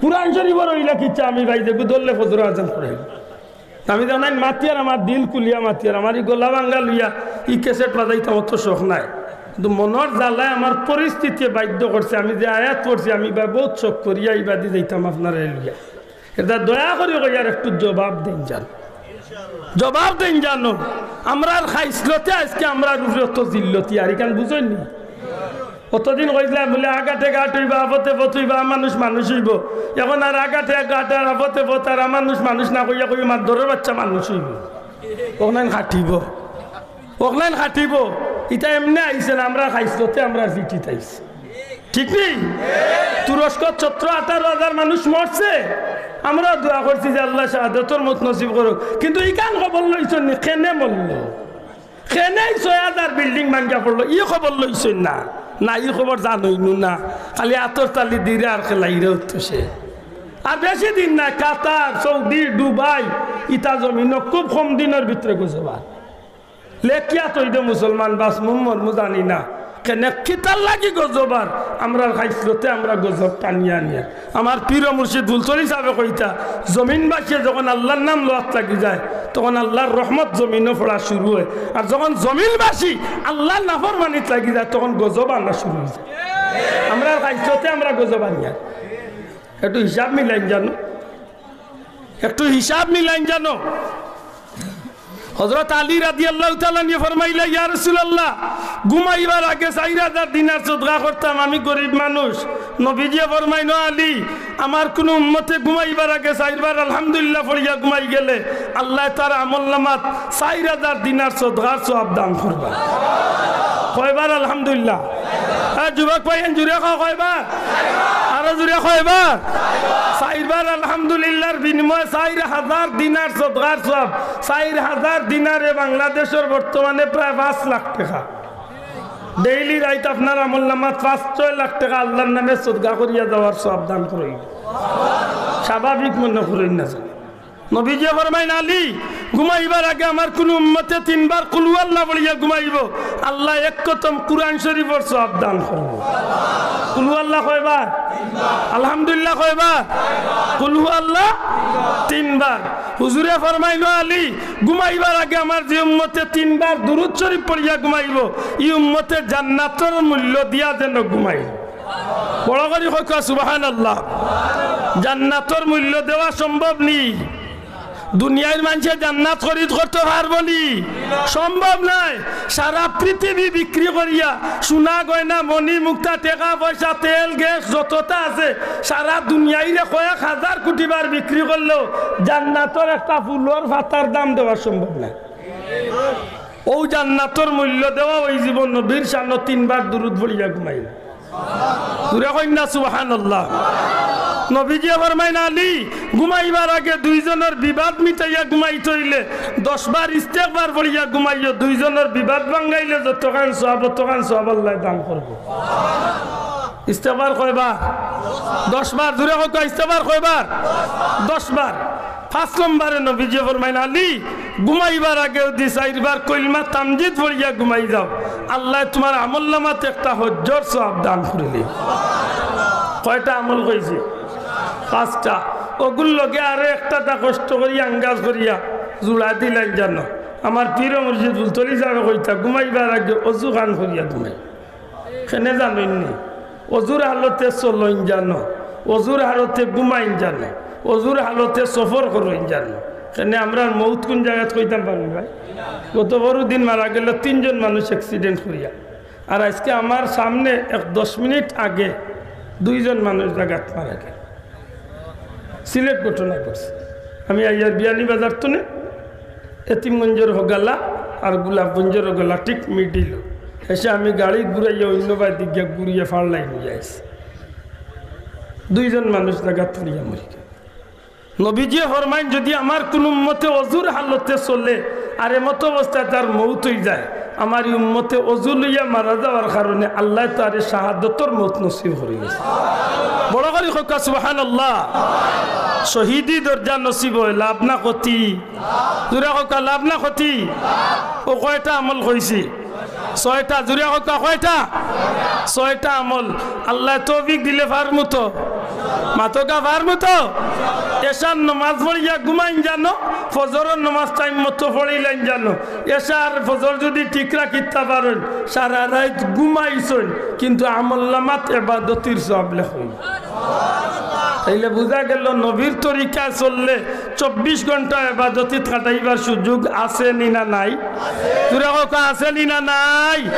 কুরআন শরিফর ইলা কিচ্ছা আমি পাই, যেগু ধরলে ফজরর আজান কইবো। আমি জানাই মাতিয়ার, আমার দিল খুলিয়া মাতিয়ার, আমার ই গলা ভাঙ্গা লইয়া ই ক্যাসেট বাজাইতাম অত শখ নাই, কিন্তু মনর জ্বালায় আমার পরিস্থিতিয়ে বাধ্য করছে। আমি যে আয়াত পড়ছি, আমি ইবা বউত শখ করিয়া ইবাদি যাইতাম আপনারারে লইয়া। এটা দয়া করি কইয়ার একটু জবাব দেইন যান, জবাব দেইন যানো। আমরার খাইছলতে আইজকে আমরার উপরে অত জিল্লতি, আর ইখান বুঝইন নি? অতদিন কইছলাম বুলে, আগাটে গাট অইবা, আফতে ফত অইবা, মানুষ মানুষ অইবো। এখন আর আগাটে গাট আর আফতে ফত আর মানুষ মানুষ না কইয়া কইও, মাদ্দরর বাইচ্চা মানুষ অইবো। অখনাইন খাটিবো, অখনাইন খাটিবো। ইতা এমনে আইছে না, আমরার খাইছলতে আমরার পিঠিত আইছে। ঠিক নি? তুরস্কত সতেরো আঠারো হাজার মানুষ মরছে। আমরাও দোয়া করছি যে আল্লায় শাহাদতর মউত নসিব করউক। কিন্তু ইখান খবর লইছইন নি, কেনে মরলো? কেনে ছয় হাজার বিল্ডিং ভাঙ্গিয়া পড়লো, ই খবর লইছইন না? না, ই খবর জানইন না। খালি আতর তালি দিরা আর খেলাইরা উঠছে। আর বেশি দিন না, কাতার, সৌদি, দুবাই, ইতা জমিনো খুব কম দিনর ভিতরে গজব আর। লেখিয়া থইদে মুসলমান, বাঁচমু মরমু জানি না। কেনে কিতার লাগি গজব আর? আমরার খাইছলতে আমরা গজব টানিয়া আনিয়ার। আমার পীর ও মুর্শিদ ফুলতলি সাবে কইতা, জমিনবাসিয়ে যখন আল্লার নাম লওয়াত লাগি যায়, তখন আল্লার রহমত জমিনো পড়া শুরু অয়। আর যখন জমিনবাসি আল্লার নাফরমানিত লাগি যায়, তখন গজব আনা শুরু অই যায়। আমরার খাইছলতে আমরা গজব আনিয়ার। একটু হিসাব মিলাইন জানো, একটু হিসাব মিলাইন জানো। হযরত আলী রাদিয়াল্লাহু তাআলা আনহু ফরমাইলা, "ইয়া রাসূলুল্লাহ, ঘুমাইবার আগে চাইর হাজার দিনার সদকা করতাম, আমি গরিব মানুষ।" নবীজিয়ে ফরমাইন, "ও আলী, আমার কুনু উম্মতে ঘুমাইবার আগে চাইরবার আলহামদুলিল্লাহ পড়িয়া ঘুমাই গেলে আল্লায় তার আমলনামাত চাইর হাজার দিনার সদকার সওয়াব দান করবা।" কয়বার আলহামদুলিল্লাহ? হ্যাঁ, যুবক ভাইয়াইন, জুরে কও কয়বার? আরো জুরে কয়বার? চাইরবার আলহামদুলিল্লাহর বিনিময়ে চাইর হাজার দিনার সদকার সওয়াব। চাইর হাজার দিনারে বাংলাদেশর বর্তমানে প্রায় পাঁচ লাখ টেকা। ডেইলি রাইত আপনার আমলনামাত পাঁচ ছয় লাখ টেকা আল্লার নামে সদকা করিয়া যাওয়ার সওয়াব দান করইন। স্বাভাবিক মনে করইন না। নবীজিয়ে ফরমাইন, "আলী, ঘুমাইবার আগে আমার কুনু উম্মতে তিনবার কুলহু আল্লাহ পড়িয়া ঘুমাইবো, আল্লায় এক খতম কুরআন শরীফর সওয়াব দান করবো।" কুলহু আল্লাহ কয়বার? আলহামদুলিল্লাহ কয়বার? কুলহু আল্লাহ তিনবার। হুজুরে ফরমাইন, "ও আলী, ঘুমাইবার আগে আমার যে উম্মতে তিনবার দুরুদ শরীফ পড়িয়া ঘুমাইবো, ই উম্মতে জান্নাতর মূল্য দিয়া যেন ঘুমাইবো।" বড় করি কউক্কা সুবহানাল্লাহ। জান্নাতর মূল্য দেওয়া সম্ভব নি? দুনিয়ার মানষে জান্নাত খরিদ করতো পারবো নি? সম্ভব নায়। সারা পৃথিবী বিক্রি করিয়া, সোনা গয়না, মণি মুক্তা, টেকা পয়সা, তেল গ্যাস যততা আছে, সারা দুনিয়াইরে কয়েক হাজার কুটি বার বিক্রি করলেও জান্নাতর একটা ফুলর পাতার দাম দেওয়া সম্ভব নায়। অউ জান্নাতর মূল্য দেওয়া অইযিবো নবীর শানো তিনবার দুরুদ পড়িয়া ঘুমাইলে। জুরে কইন না সুবহানাল্লাহ। নবীজিয়ে ফরমাইন, "আলী, ঘুমাইবার আগে দুইজনর বিবাদ মিটাইয়া ঘুমাইতে অইলে দশবার ইস্তেগফার পড়িয়া ঘুমাইও, দুইজনর বিবাদ ভাঙ্গাইলে যতখান সওয়াব, অতখান সওয়াব আল্লায় দান করবো।" ইস্তেগফার কয়বার? দশবার। জুরে কউক্কা, ইস্তেগফার কয়বার? দশবার। পাঁচ নম্বরে নবীজিয়ে ফরমাইন, "আলী, ঘুমাইবার আগে যুদি চাইরবার কলমা তামজিদ পড়িয়া ঘুমাই যাও, আল্লায় তুমার আমলনামাত একটা হজ্জর সওয়াব দান করিলে।" কয়টা আমল কইছি? পাঁচটা। অগুর লগে আরো একটা তা কষ্ট করি আঙ্গাজ করিয়া জুড়া দিলাইন জানো। আমার পীর ও মুর্শিদ ফুলতলি সাবে কইতা, "ঘুমাইবার আগে অজু খান করিয়া ঘুমাই।" কেনে জানইন নি? অজুর হালতে চলইন জানো, অজুর হালতে ঘুমাইন জানো, অজুর হালতে সফর করইন জানো। কেনে আমরার মউত কুন জাগাত কইতাম পারইন ভাই? গত পরশু দিন মারা গেলো তিনজন মানুষ accident করিয়া। আর আইজকে আমার সামনে এক দশ মিনিট আগে দুইজন মানুষ জাগাত মারা গেলো। সিলেট ঘটনা ঘটছে। আমি আইয়ার বিয়ানীবাজার তনে এতিমগঞ্জর হগালা আর গোলাপগঞ্জর হগালা ঠিক middle-ও। হেষে আমি গাড়ি ঘুরাইয়া অইন্য বায়দি গিয়া ঘুরিয়া ফাড়লাই নিয়া আইছি। দুইজন মানুষ জাগাত পড়িয়া মরি গেলো। নবীজিয়ে ফরমাইন, যুদি আমার কুনু উম্মতে অজুর হালতে চলে আর এমত অবস্থায় তার মউত অইযায়, আমার ই উম্মতে অজু লইয়া মারা যাওয়ার কারণে আল্লায় তারে শাহাদতর মউত নসিব করি দিছে। বড় করি কউক্কা সুবহানাল্লাহ। শহীদি দরজা নসিব অয়, লাভ না ক্ষতি? জুরে কউক্কা, লাভ না ক্ষতি? অউ কয়টা আমল কইছি? ছয়টা। জুরে কউক্কা, কয়টা? ছয়টা আমল। আল্লায় তৌফিক দিলে পারমু তো? মাতউক্কা, পারমু তো? এশার নমাজ পড়িয়া ঘুমাইন জানো, ফজরর নমাজ time মতো পড়িলাইন জানো। এশা আর ফজর যুদি ঠিক রাখিতা পারইন, সারা রাইত ঘুমাইছইন, কিন্তু আমলনামাত এবাদতির সওয়াব লেখইন। তাইলে বুঝা গেলো নবীর তরিকায় চললে চব্বিশ ঘন্টা এবাদতিত কাটাইবার সুযোগ আছে নি না নাই? জুরে কউক্কা, আছে নি না নাই?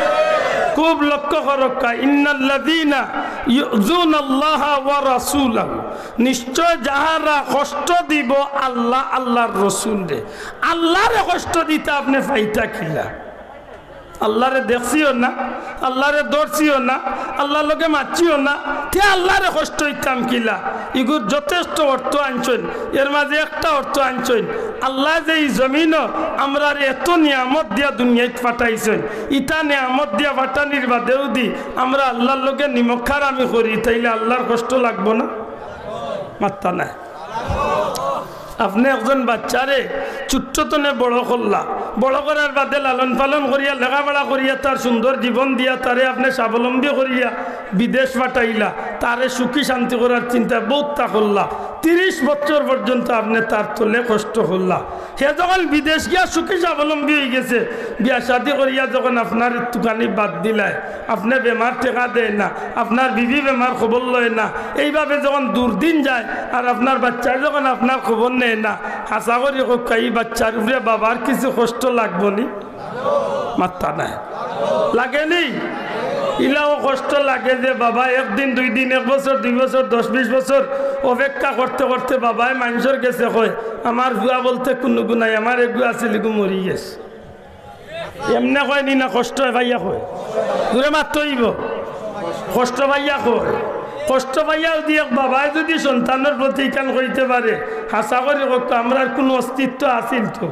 খুব লক্ষ্য করউক্কা, ইন্নাল্লাযীনা ইউযুনাল্লাহা ওয়া রাসূলাহু, নিশ্চয় যাহারা কষ্ট দিবো আল্লাহ, আল্লাহর রসুলরে। আল্লাহরে কষ্ট দিতা আপনে পাইতা কিলা? আল্লারে দেখছিও না, আল্লারে ধরছিও না, আল্লার লগে মাতছিও না, তে আল্লারে কষ্ট দিতাম কিলা? ইগুর যথেষ্ট অর্থ আনছইন। এর মাঝে একটা অর্থ আনছইন, আল্লায় যে ই জমিনো আমরারে এত নিয়ামত দিয়া দুনিয়াত পাঠাইছইন, ইতা নিয়ামত দিয়া পাঠানির বাদেও দি আমরা আল্লার লগে নিমক হারামি করি, তাইলে আল্লার কষ্ট লাগবো না? মাত্তা নাই। আপনে একজন বাচ্চারে ছোট্ট তনে বড় করলা, বড় করার বাদে লালন পালন করিয়া, লেখাপড়া করিয়া, তার সুন্দর জীবন দিয়া, তারে আপনে স্বাবলম্বী করিয়া বিদেশ পাঠাইলা, তারে সুখী শান্তি করার চিন্তা বউততা করলা। তিরিশ বছর পর্যন্ত আপনে তার তলে কষ্ট করলা। হে যখন বিদেশ গিয়া সুখী স্বাবলম্বী অইগেছে, বিয়া শাদি করিয়া যখন আপনার তুকানি বাদ দিলায়, আপনে বেমার টেকা দেয় না, আপনার বিবি বেমার খবর লয় না, এইভাবে যখন দুর্দিন যায় আর আপনার বাচ্চায় যখন আপনার খবর নেয় না, হাছা করি কউক্কা, ই বাচ্চার উপরে বাবার কিছু কষ্ট লাগবো নি? মাত্তা নাই। লাগে নি? ইলাও কষ্ট লাগে যে বাবা একদিন, দুই দিন, এক বছর, দুই বছর, দশ বিশ বছর অপেক্ষা করতে করতে বাবায় মানষর গেছে কয়, "আমার পুয়া বলতে কুনু গু নাই, আমার এগু আছিল, ইগু মরি গেছে।" এমনে কয় নি না, কষ্ট পাইয়া কয়? জুরে মাততে অইবো। কষ্ট পাইয়া কয়। কষ্ট পাইয়া যুদি এক বাবায় যুদি সন্তানর প্রতি ইখান কইতে পারে, হাছা করি কউক্কা, আমরার কুনু অস্তিত্ব আছিল তো?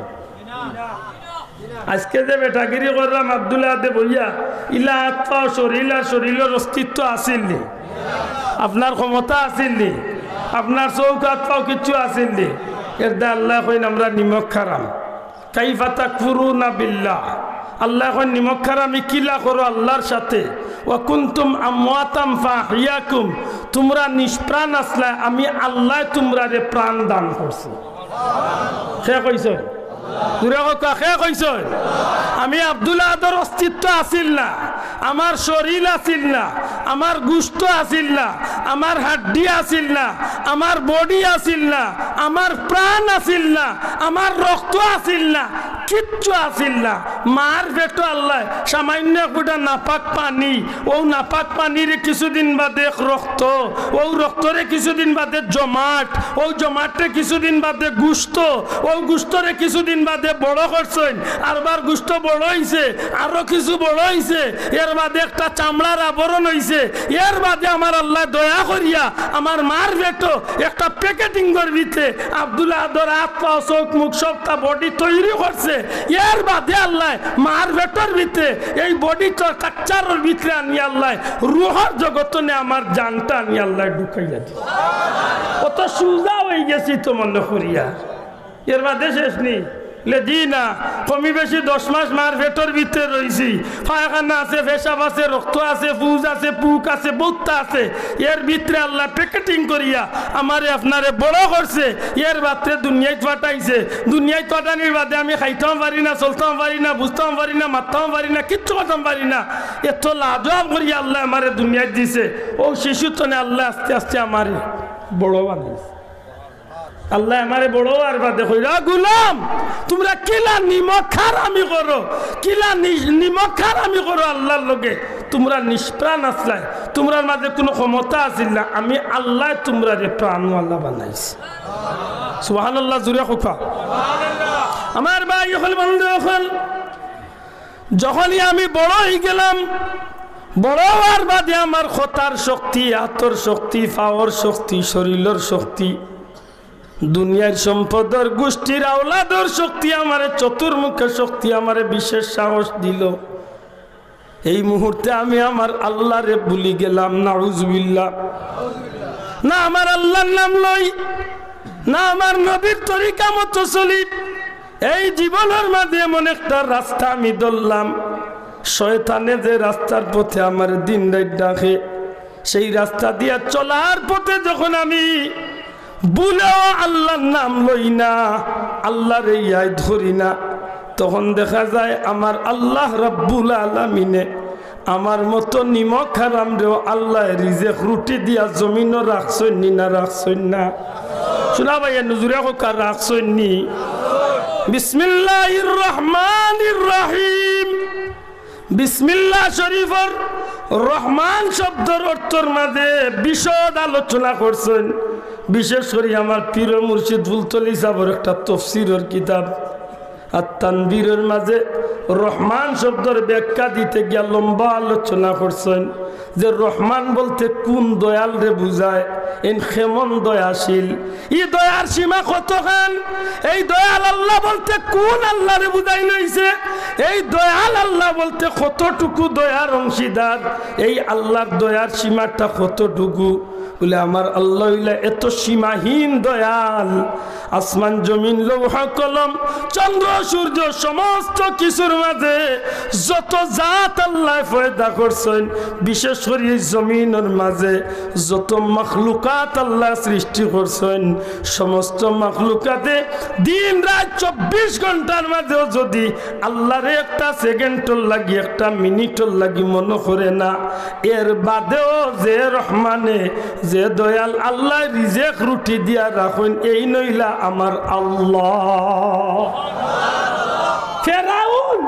আজকে যে বেটাগিরি করলাম আব্দুল আহাদে বইয়া, ইলা আত পাও শরীল আর শরীলর অস্তিত্ব আছিল নি? আপনার ক্ষমতা আছিল নি? আপনার চউখ আত পাও কিচ্ছু আছিল নি? এর দা আল্লায় কইন, আমরা নিমক হারাম। কাইফা তাকফুরুনা বিল্লাহ। আল্লায় কইন, নিমক হারামি কিলা করো আল্লার সাথে? ওয়া কুনতুম আমওয়াতাম ফাআহইয়াকুম। তুমরা নিষ্প্রাণ আছলায়, আমি আল্লায় তুমরারে প্রাণ দান করছি। কে কইছইন? জুরে কউক্কা, কে কইছইন? আমি আব্দুল আহাদর অস্তিত্ব আছিল না, আমার শরীল আছিল না, আমার গুস্ত আছিল না, আমার হাড্ডি আছিল না, আমার বডি আছিল না, আমার প্রাণ আছিল না, আমার রক্ত আছিল না, কিচ্ছু আছিল না। মার পেটো আল্লায় সামান্য এক ফুটা নাপাক পানি, অউ নাপাক পানিরে কিছুদিন বাদে এক রক্ত, অউ রক্তরে কিছুদিন বাদে জমাট, অউ জমাটরে কিছুদিন বাদে গুস্ত, অউ গুস্তরে কিছুদিন বাদে বড় করছইন, আরবার গুস্ত বড় অইছে, আরো কিছু বড় অইছে, এর বাদে একটা চামড়ার আবরণ অইছে, এর বাদে আমার আল্লায় দয়া করিয়া আমার মার পেটো একটা প্যাকেটিংর ভিতরে আব্দুল আহাদর আত পাও চউখ মুখ সবটা বডি তৈরি করছে। এর বাদে আল্লায় মার পেটর ভিতরে এই বডিটা স্ট্রাকচারর ভিতরে আনি আল্লায় রুহর জগত তনে আমার জানটা আনি আল্লায় ঢুকাইয়া দিছে। অত সুজা অইগেছি তো মনো করিয়া। এর বাদে শেষ নি? লে জি না, কমি বেশি দশ মাস মার পেটর ভিতরে রইছি। পায়খানা আছে, পেশাব আছে, রক্ত আছে, পুজ আছে, পুক আছে, বউততা আছে। এর ভিতরে আল্লায় প্যাকেটিং করিয়া আমারে আপনারে বড় করছে। এর বাদে দুনিয়াত পাঠাইছে। দুনিয়াত পাঠানির বাদে আমি খাইতাম পারি না, চলতাম পারি না, বুঝতাম পারি না, মাততাম পারি না, কিচ্ছু করতাম পারি না। এত লাজুয়াব করিয়া আল্লায় আমারে দুনিয়াত দিছে। অউ শিশু তনে আল্লায় আস্তে আস্তে আমারে বড় বানাইছে। আল্লায় আমারে বড় অওয়ার বাদে কইরা, "গুলাম, তুমরা কিলা নিমক হারামি করো, কিলা নি-, নিমক হারামি করো আল্লার লগে। তুমরা নিষ্প্রাণ আছলায়, তুমরার মাঝে কুনু ক্ষমতা আছিল না, আমি আল্লায় তুমরারে প্রাণওয়ালা বানাইছি।" সুবহানাল্লাহ, জুরে কউক্কা। আমার ভাই অকল, বন্ধু অকল, যখনই আমি বড় অইগেলাম, বড় অওয়ার বাদে আমার কথার শক্তি, আতর শক্তি, পাওর শক্তি, শরীলর শক্তি, দুনিয়ার সম্পদর গুষ্টির আওলাদর শক্তি, আমারে চতুর্মুখে শক্তি, আমারে বিশেষ সাহস দিলো। এই মুহূর্তে আমি আমার আল্লারে ভুলি গেলাম, নাউজুবিল্লাহ। না আমার আল্লার নাম লই, না আমার নবীর তরিকা মতো চলি। এই জীবনর মাঝে এমন একটা রাস্তা আমি ধরলাম, শয়তানে যে রাস্তার পথে আমারে দিন রাইত ডাকে, সেই রাস্তা দিয়া চলার পথে যখন আমি ভুলেও আল্লার নাম লই না, আল্লারে ইয়াদ করি না, তখন দেখা যায় আমার আল্লাহ রাব্বুল আলামিনে আমার মতো নিমক হারামরেও আল্লায় রিজেক রুটি দিয়া জমিনো রাখছইন নি না রাখছইন না? শুনা ভাই, নজুরে কউক্কা, রাখছইন নি? বিসমিল্লাহির রহমানির রহিম। বিসমিল্লাহ শরীফর রহমান শব্দর অর্থর মাঝে বিশদ আলোচনা করছইন। বিশেষ করি আমার পীর মুর্শিদ ফুলতলি সাবর একটা তফসিরর কিতাব আত তানবীরর মাঝে রহমান শব্দর ব্যাখ্যা দিতে গিয়া লম্বা আলোচনা করছইন যে রহমান বলতে কোন দয়ালরে বুঝায়, এন কেমন দয়াশীল, ই দয়ার সীমা কতখান, এই দয়াল আল্লাহ বলতে কোন আল্লাহরে বুঝাইন অইছে, এই দয়াল আল্লাহ বলতে কতটুকু দয়ার অংশীদার, এই আল্লাহর দয়ার সীমাটা কতটুকু। বলে, আমার আল্লাহ অইলা এত সীমাহীন দয়াল, আসমান জমিন লৌহ কলম চন্দ্র সূর্য সমস্ত কিছুর মাঝে যত জাত আল্লাহ পয়দা করছইন, বিশেষ করি এই জমিনর মাঝে যত মখলুকাত আল্লাহ সৃষ্টি করছইন, সমস্ত মখলুকাতে দিন রাত চব্বিশ ঘন্টার মাঝেও যদি আল্লাহরে একটা সেকেন্ডর লাগি, একটা মিনিটর লাগি মনো করে না, এর বাদেও যে রহমানে, যে দয়াল আল্লাহ রিজেক রুটি দিয়া রাখইন, এইন অইলা আমার আল্লাহ। ফেরাউন,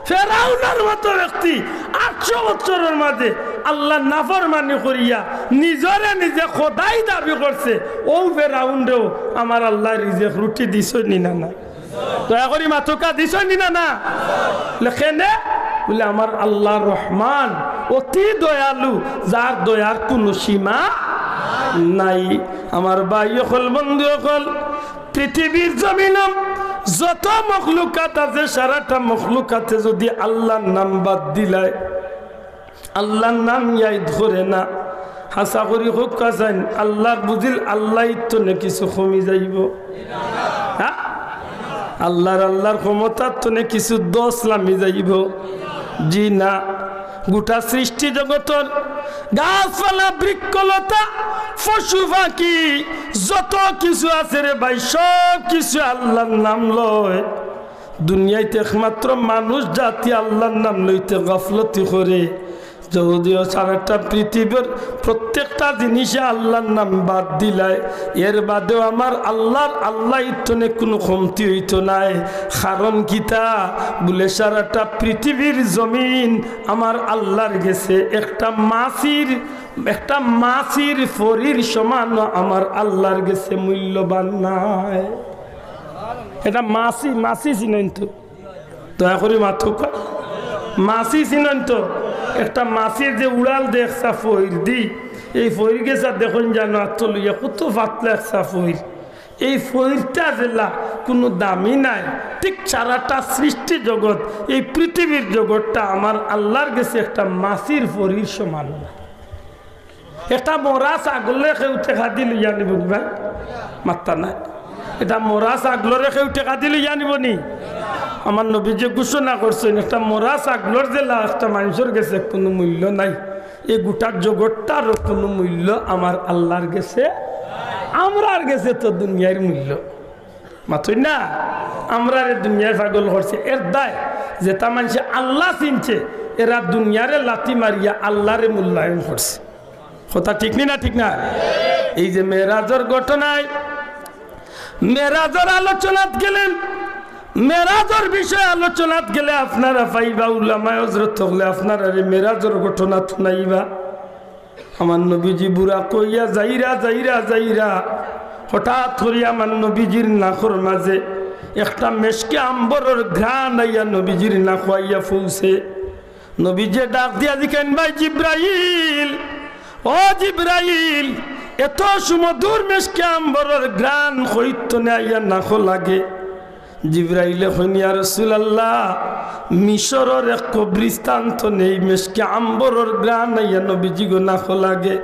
ফেরাউনর মতো ব্যক্তি আটশো বছরর মাঝে আল্লাহর নাফরমানি করিয়া নিজরে নিজে খোদাই দাবি করছে। অউ ফেরাউনরেও আমার আল্লাহ রিজেক রুটি দিছইন নি না, না? দয়া করি মাতউক্কা, দিছইন নি না, না? বলে, কেনে? বলে, আমার আল্লাহ রহমান, অতি দয়ালু, যার দয়ার কুনু সীমা নাই। আমার ভাই অকল, বন্ধু অকল, পৃথিবীর জমিনো যত মখলুকাত আছে, সারাটা মখলুকাতে যদি আল্লাহর নাম বাদ দিলায়, আল্লাহর নাম ইয়াদ করে না, হাছা করি কউক্কা চাইন, আল্লাহর বুঝিল আল্লাহর তনে কিছু কমি যাইবো? হ্যাঁ? আল্লাহর, আল্লাহর ক্ষমতার তনে কিছু দোষ লামি যাইবো? জি না। গোটা সৃষ্টি জগতর গাছপালা, বৃক্ষলতা, পশু পাখি, যত কিছু আছে রে ভাই, সব কিছু আল্লাহর নাম লয়। দুনিয়াইত একমাত্র মানুষ জাতি আল্লাহর নাম লইতে গাফলতি করে। যদিও সারাটা পৃথিবীর প্রত্যেকটা জিনিসে আল্লাহর নাম বাদ দিলায়, এর বাদেও আমার আল্লাহর, আল্লাহর তনে কুনু কমতি অইতো নায়। কারণ কিতা? বলে, সারাটা পৃথিবীর জমিন আমার আল্লাহর গেছে একটা মাছির, একটা মাছির ফড়ির সমানও আমার আল্লাহর গেছে মূল্যবান নায়। এটা মাছি, মাছি চিনইন তো? দয়া করি মাতউক্কা। মাছি চিনইন তো? একটা মাছির যে উড়াল দেয় একছা ফড়ির দি, এই ফড়ির গেছা দেখইন জানো আতো লইয়া, কত পাতলা একছা ফড়ির। এই ফড়িরটা যেলা কুনু দামি নায়, ঠিক সারাটা সৃষ্টি জগত, এই পৃথিবীর জগতটা আমার আল্লাহর গেছে একটা মাছির ফড়ির সমান। একটা মরা ছাগলরে কেউ টেকা দি লইয়া নিবো নি ভাই? মাত্তা নাই। এটা মরা ছাগলরে কেউ টেকা দি লইয়া নিবো নি? আমার নবীজিয়ে ঘোষণা করছইন, একটা মরা ছাগলর যেলা একটা মানষর গেছে কুনু মূল্য নাই, এই গোটা জগতটারও কুনু মূল্য আমার আল্লাহর গেছে, আমরার গেছে তো দুনিয়ার মূল্য। মাতইন না, আমরারে দুনিয়ায় পাগল করছে। এর দায় যেতা মানষে আল্লাহ চিনছে, এরা দুনিয়ারে লাথি মারিয়া আল্লাহরে মূল্যায়ন করছে। কথা ঠিক নি না, ঠিক না? এই যে মেরাজর ঘটনায়, মেরাজর আলোচনাত গেলে, মেরাজর বিষয়ে আলোচনাত গেলে আপনারা পাইবা, উলামায়ে হজরত অকলে আপনারারে মেরাজর ঘটনা হুনাইবা। আমার নবীজি বুরাক অইয়া যাইরা, যাইরা, যাইরা, হঠাৎ করি আমার নবীজির নাকর মাঝে একটা মেশকে আম্বরর ঘ্রাণ আইয়া নবীজির নাকো আইয়া পৌঁছে। নবীজিয়ে ডাক দিয়া জিকাইন, "ভাই জিব্রাইল, ও জিব্রাইল, এত সুমধুর মেশকে আম্বরর ঘ্রাণ কইত্তনে আইয়া নাকো লাগে?" জিব্রাইলে কইন, "ইয়া রাসূলুল্লাহ, মিশরর এক কবরিস্তান তনে মেশকে আম্বরর ঘ্রাণ আইয়া নবীজিগো নাকো লাগে।"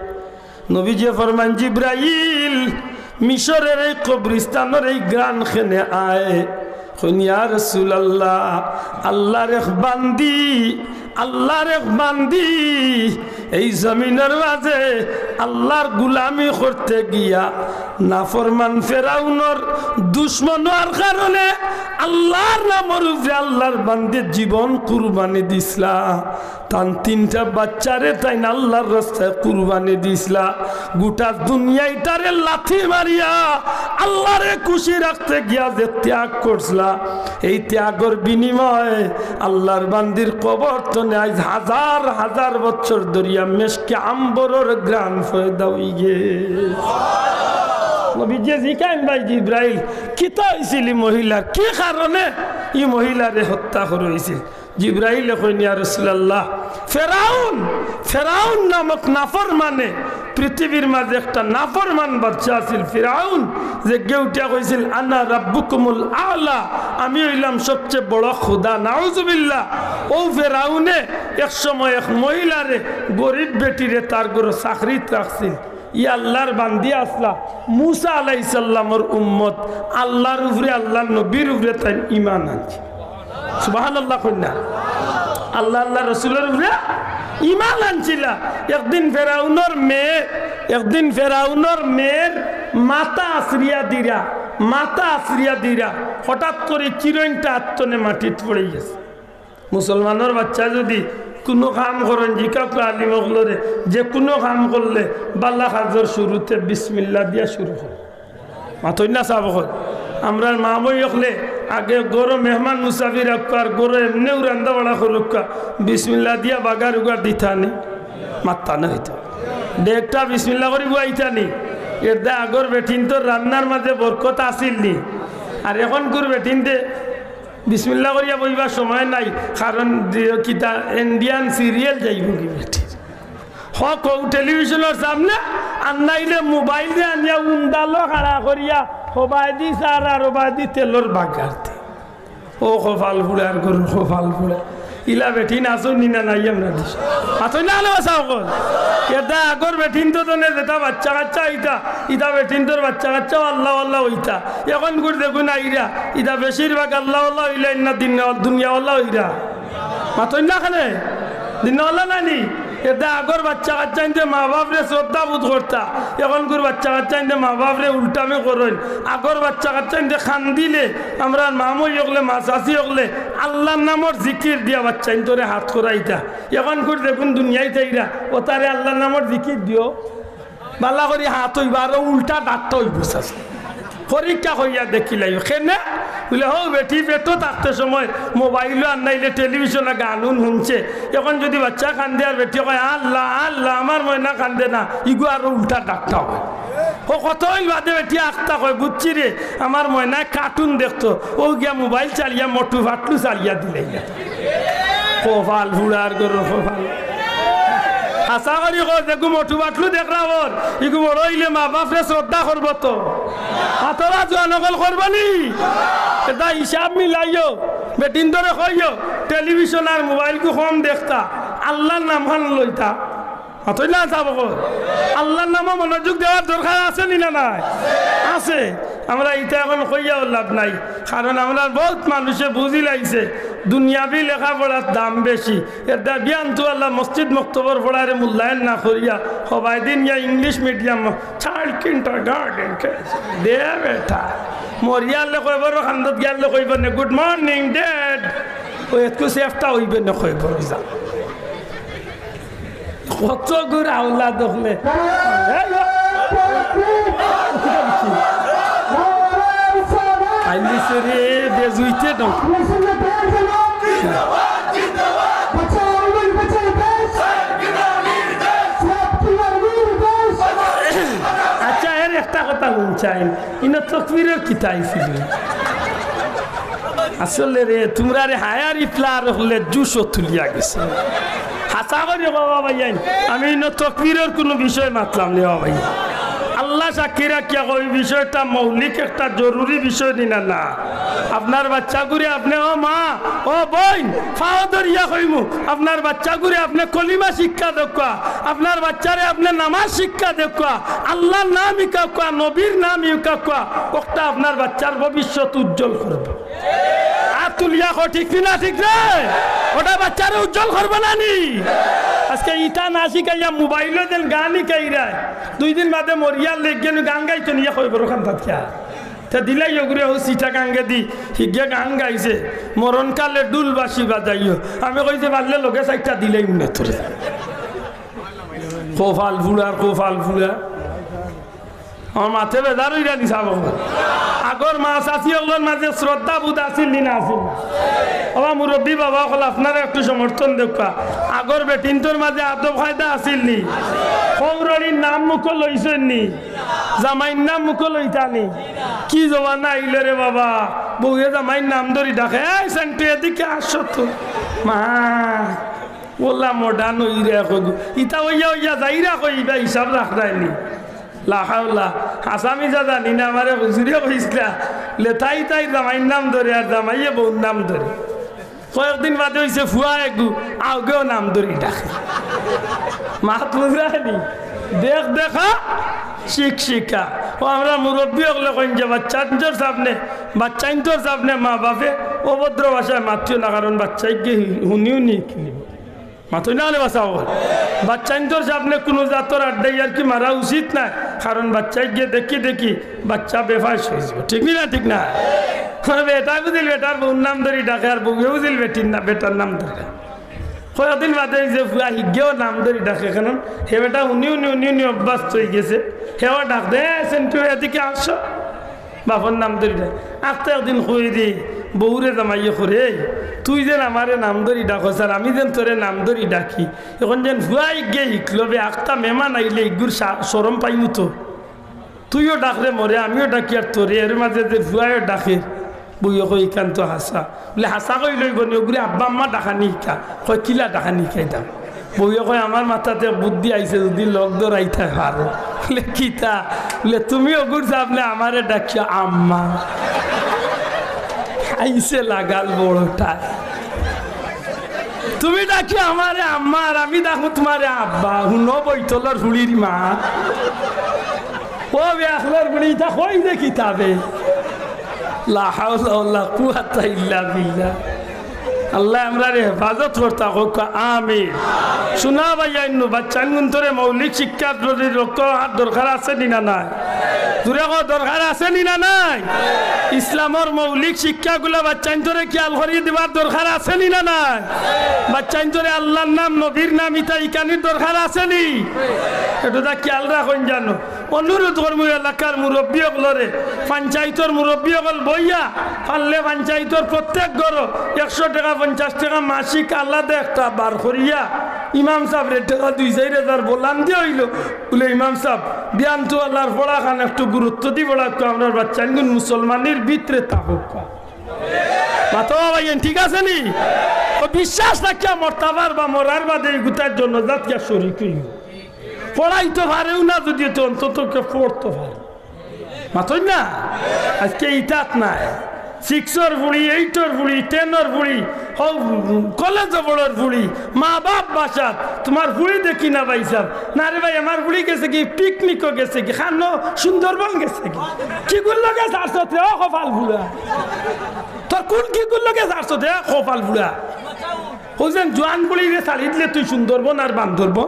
নবীজিয়ে ফরমাইন, "জিব্রাইল, মিশরর এই কবরিস্তানর এই ঘ্রাণ কেনে আয়?" কইন, "ইয়া রাসূলুল্লাহ, আল্লাহর এক বান্দি, আল্লাহর এক বান্দি এই জমিনর মাঝে আল্লাহর গুলামি করতে গিয়া নাফরমান ফেরাউনর দুশমন অওয়ার কারণে আল্লাহর নামর উপরে আল্লাহর বান্দি জীবন কুরবানি দিছলা।" তান তিনটা বাচ্চারে তাইন আল্লাহর রাস্তায় কুরবানি দিছলা। গোটা দুনিয়াটারে লাথি মারিয়া আল্লাহরে খুশি রাখতে গিয়া যে ত্যাগ করছলা, এই ত্যাগর বিনিময়ে আল্লাহর বান্দির কবর তনে আইজ হাজার হাজার বছর ধরিয়া মেশকে আম্বরর ঘ্রাণ পয়দা অইগেছে। নবীজিয়ে জিকাইন, "ভাই জিব্রাইল, কিতা অইছিল ই মহিলার? কি কারণে ই মহিলারে হত্যা করা অইছিল?" জিব্রাইলে কইন, "ইয়া রাসূলুল্লাহ, ফেরাউন, ফেরাউন নামক নাফরমানে, পৃথিবীর মাঝে একটা নাফরমান বাদশা আছিল ফিরাউন, যে গিয়া উঠিয়া কইছিল, 'আনা রাব্বুকুমুল আ'লা, আমি অইলাম সবচেয়ে বড় খোদা।'" নাউজুবিল্লাহ। অউ ফেরাউনে এক সময় এক মহিলারে, গরিব বেটিরে তার ঘরো চাকরিত রাখছিল। ই আল্লাহর বান্দি আছলা, মুসা আলাইহিস সালামর উম্মত, আল্লাহর উপরে, আল্লাহর নবীর উপরে তাইন ঈমান আনছে। সুবহানাল্লাহ কইন না? আল্লাহ, আল্লাহর রসুলর উপরে ঈমান আনছিলা। একদিন ফেরাউনর মেয়ে, একদিন ফেরাউনর মেয়ের মাথা আছড়িয়া দিরা, মাথা আছড়িয়া দিরা, হঠাৎ করি চিরইনটা আত্তনে মাটিত পড়ি গেছে। মুসলমানর বাচ্চা যুদি কুনু কাম করইন, জিকাউক্কা আলিম অকলরে, যে কুনু কাম করলে বালা কাজর শুরুতে বিসমিল্লাহ দিয়া শুরু করইন। মাতইন না সাব অকল। আমরার মা-বইন অকলে আগে ঘরো মেহমান মুসাফির আউক্কা, ঘরো এমনেউ রান্দা-বাড়া করউক্কা, বিসমিল্লাহ দিয়া বাগার উগার দিতা নি, মাততা না অইতো। ডেকটা বিসমিল্লাহ করি বওয়াইতা নি। এরদায় আগর বেটিন্তর রান্নার মাঝে বরকত আছিল নি। আর অখনকুর বেটিন্তে বিসমিল্লাহ করিয়া বইবার সময় নাই, কারণ যে কিতা Indian serial যাইবোগি বেটির। হক অউ টেলিভিশনর সামনে, আর নাইলে মোবাইলে আনিয়া উন্দালো খাড়া করিয়া হবায়দি সার আর হবায়দি তেলর বাগারতে। ও কপাল পুড়ার ঘরর কপাল পুড়া। ইলা বেটিন আছইন নি না নাই আমরার দেশো? আছইন না আলো বাসা অকল? এরদায় আগর বেটিন্তর তনে যেতা বাচ্চা-কাচ্চা অইতা, ইতা বেটিন্তর বাচ্চা-কাচ্চাও আল্লাহওয়ালা অইতা। অখনকুর দেখইন আইরা, ইতা বেশিরভাগ আল্লাহওয়ালা অইলা না দিন-, দুনিয়াওয়ালা অইরা। মাতইন না কেনে? দিনওয়ালা নানি? এরদায় আগর বাচ্চা-কাচ্চাইন্তে মা-বাফরে শ্রদ্ধাবোধ করতা, অখনকুর বাচ্চা-কাচ্চাইন্তে মা-বাফরে উল্টামি করইন। আগর বাচ্চা-কাচ্চাইন্তে কান্দিলে, আমরার মা-মই অকলে, মা-চাচি অকলে আল্লাহর নামর জিকির দিয়া বাচ্চাইন্তরে হাত করাইতা। অখনকুর দেখইন দুনিয়াইত আইরা, অতারে আল্লাহর নামর জিকির দিও। বালা করি হাত অইবা, আরো উল্টা ডাকটা অইবো চাচা। পরীক্ষা করিয়া দেখিলাইও। কেনে? বুলে, হউ বেটি পেটো থাকতে সময় মোবাইলো আর নাইলে টেলিভিশনো গান-উন হুনছে। অখন যুদি বাচ্চা কান্দে আর বেটিয়ে কয়, "আল্লাহ, আল্লাহ, আমার ময়না কান্দে না", ইগু আরো উল্টা ডাকটা অয়। ও কত অইল বাদে বেটিয়ে আখতা কয়, "বুঝছি রে, আমার ময়নায় কার্টুন দেখতো, অউ গিয়া মোবাইল চালিয়া মটু-পাটলু চালিয়া দিলে।" কপাল পুড়ার ঘরর কপাল। হাছা করি কও, যেগু মটু-পাটলু দেখরা অর, ইগু বড় অইলে মা-বাফরে শ্রদ্ধা করবো তো? মাতরা জোয়ান অকল, করবো নি? এরদায় হিসাব মিলাইও, বেটিন্তরে কইও, টেলিভিশন আর মোবাইলগু কম দেখতা, আল্লাহর নামখান লইতা। মাতইন না সাব অকল? আল্লাহর নামো মনোযোগ দেওয়ার দরকার আছে নি না নাই? আছে। আমরা ইতা অখন কইয়াও লাভ নাই, কারণ আমরার বউত মানুষে বুঝিলাইছে দুনিয়াবি লেখাপড়ার দাম বেশি। এরদায় বিয়ানতু আল্লাহ মসজিদ মক্তবর পড়ারে মূল্যায়ন না করিয়া হবায়দি নিয়া ইংলিশ মিডিয়াম, চাইল্ড কিন্ডারগার্টেন দে বেটা। মরিয়ালে কইবো, কান্দত গিয়ালে কইবো নে, "Good morning, Dad।" অউ একটু সেফটা অইবে না কইবো, যা। কত গুর আওলাদ অকলে। এই ও। আইলিছে রে, বেজুইতে না। আচ্ছা, এর একটা কথা হুনছাইন, ইনো তকবীরর কিতা আইছিল? আসলে রে, তুমরারে হায়ার ইফলার অকলে জুশো তুলিয়া গেছে। হাছা করি কও বা ভাইয়াইন, আমি ইনো তকবীরর কুনু বিষয় মাতলাম নি বা ভাইয়াইন। আল্লাহ সাক্ষী রাখিয়া কই, ই বিষয়টা মৌলিক একটা জরুরি বিষয় নি না, না। আপনার বাচ্চাগুরে আপনে, ও মা, ও বইন, পাও ধরিয়া কইমু, আপনার বাচ্চাগুরে আপনে কলিমা শিক্ষা দেউক্কা, আপনার বাচ্চারে আপনে নামাজ শিক্ষা দেউক্কা, আল্লাহর নাম হিকাউক্কা, নবীর নাম হিকাউক্কা, অকটা আপনার বাচ্চার ভবিষ্যৎ উজ্জ্বল করবো। আত তুলিয়া কও, ঠিক নি না, ঠিক না? অটা বাচ্চারে উজ্জ্বল করবো না নি? আজকে ইতা না শিখাইয়া মোবাইলো যেন গান হিকাইরায়, দুই দিন বাদে মরিয়ালে গিয়া গান গাইতো নি, ইয়া কইবো অখান থাকিয়া। তে দিলাই অগুরে অউ চিটাগাঙ্গেদি, হিগে গান গাইছে, "মরণকালে ঢুল বাঁশি বাজাইও।" আমি কইছি, "পারলে লগে চাইরটা দিলাই মনে তোরে।" কপাল পুড়ার কপাল পুড়া। আমার মাতে বেজার অইরা নি সাব অকল। আগর মা চাচি অকলর মাঝে শ্রদ্ধাবোধ আছিল নি না আছিল না? বাবা মুরব্বী বাবা অকল আপনারা একটু সমর্থন দেউক্কা। আগর বেটিন্তর মাঝে আদব কায়দা আছিল নি? হউররির নাম মুখো লইছইন নি? জামাইর নাম মুখো লইতা নি? কি জমানা আইলো রে বাবা, বউয়ে জামাইর নাম ধরি ডাকে, "এই সেন্টু এদিকে আসো তো।" মা, ওলা মডার্ন অইরা কই গো। ইতা অইয়া অইয়া যাইরা কই, ইবা হিসাব রাখরায় নি। লা হাওলা। হাছা মিছা জানি না, আমারে হুজুরে কইছলা। লে তাই তাই জামাইর নাম ধরে আর জামাইয়ে বউর নাম ধরে। কয়েকদিন বাদে অইছে ফুয়া এগু, আউগেও নাম ধরি ডাকে। মাত বুঝরায় নি? দেখ দেখা, শিখ শিখা। ও আমরা মুরব্বী অকলে কইন যে বাচ্চাইন্তর সামনে, বাচ্চাইন্তর সামনে মা বাপে অভদ্র ভাষায় মাতিও না, কারণ বাচ্চাইগে হুনি হুনি হিকিলিবো। মাতইন না রে বাচ্চা অকল। বাচ্চাইন্তর সামনে কুনু জাতর আড্ডা ইয়ার্কি মারা উচিত নায়, কারণ বাচ্চাইগে দেখি দেখি বাচ্চা বেফাঁস অইযিবো। ঠিক নি না? ঠিক না? বেটায় বুঝিল বেটার বউর নাম ধরি ডাকে, আর বউয়ে বুঝিল বেটির না, বেটার নাম ধরে। কয়েকদিন বাদে অউ যে ফুয়া হিগেও নাম ধরি ডাকে, কারণ হে বেটা হুনি হুনি হুনি হুনি অভ্যস্ত অইগেছে। হেও ডাক দে, "এ সেন্টু, এদিকে আসো।" বাপর নাম ধরি ডাকে। আখতা একদিন কই দি, বউরে জামাইয়ে কয়, "এই, তুই যেন আমারে নাম ধরি ডাকস আর আমি যেন তোরে নাম ধরি ডাকি, এখন যেন ফুয়া হিগে হিকলো বে, আখতা মেমান আইলে ইগুর শা-, শরম পাইমু তো।" তুইও ডাকরে মরে, আমিও ডাকি আর তোরে, এর মাঝে যে ফুয়ায়ও ডাকে, বউয়ে কয়, "ইখান তো হাছা।" বুলে, "হাছা কইলে অইবো নি, অগুরে আব্বা আম্মা ডাকানি হিকা।" কয়, "কিলা ডাকানি হিকাইতাম?" বউয়ে কয়, "আমার মাথাত বুদ্ধি আইছে, যুদি লগ ধরাইতায় পারো।" বুলে, "কিতা?" বুলে, "তুমি অগুর সামনে আমারে ডাকিও আম্মা।" আইছে লাগাল বড়টায়। তুমি ডাকিও আমারে আম্মা, আর আমি ডাকমু তুমারে আব্বা। হুনো বৈতলর ফুড়ির মা। ও বেআক্কলর ফুড়ি, ইতা কই দে কিতাবে? লা হাওলা ওয়ালা কুওয়াতা ইল্লা বিল্লাহ। আল্লায় আমরারে হেফাজত করতা কউক্কা, আমিন। শুনা ভাইয়াইন, বাচ্চাইনগুনতরে মৌলিক শিক্ষার প্রতি লক্ষ্য রাখার দরকার আছে নি না নাই? জুরে কও, দরকার আছে নি না নাই? ইসলামর মৌলিক শিক্ষাগুলা বাচ্চাইনতরে খিয়াল করি দিবার দরকার আছে নি না নাই? বাচ্চাইনতরে আল্লার নাম, নবীর নাম, ইতা হিকানির দরকার আছে নি? একটু তা খিয়াল রাখইন জানো। অনুরোধ করমু এলাকার মুরব্বী অকলরে, পঞ্চায়েতর মুরব্বী অকল বইয়া, পারলে পঞ্চায়েতর প্রত্যেক ঘরো একশো টেকা, পঞ্চাশ টেকা মাসিক আলাদা একটা বার করিয়া ইমাম সাবরে টেকা দুই চাইর হাজার বলান দিয়া অইলো, বুলে, "ইমাম সাব, বিয়ান তো আল্লার পড়াখান একটু গুরুত্ব দি পড়াউক্কা, আমরার বাচ্চাইনগুন মুসলমানির ভিতরে থাকউক্কা।" মাতো ভাইয়াইন, ঠিক আছে নি? ও বিশ্বাস রাখিয়া মরতা পারবা, মরার বাদে ইগুতার জন্য জাত গিয়া শরিক অইবো। পড়াইতো পারেউ না যুদি, তো অন্তত কেউ পড়তো পারে। মাতইন না? আজকে ইতাত নাই। সিক্সর ফুড়ি, এইটর ফুড়ি, টেনর ফুড়ি, হউ কলেজো পড়র ফুড়ি, মা বাপ বাসাত, তুমার ফুড়ি দেখি না ভাইসাব। না রে ভাই, আমার ফুড়ি গেছেগি, পিকনিকো গেছেগি, কানো সুন্দরবন গেছেগি। কিগুর লগে ছাড়ছত রে, ও কপাল ফুড়া। তোর কুন কিগুর লগে ছাড়ছত রে, কপাল ফুড়া। অউ যেন জোয়ান ফুড়িরে ছাড়ি দিলে তুই সুন্দরবন আর বান্দরবন।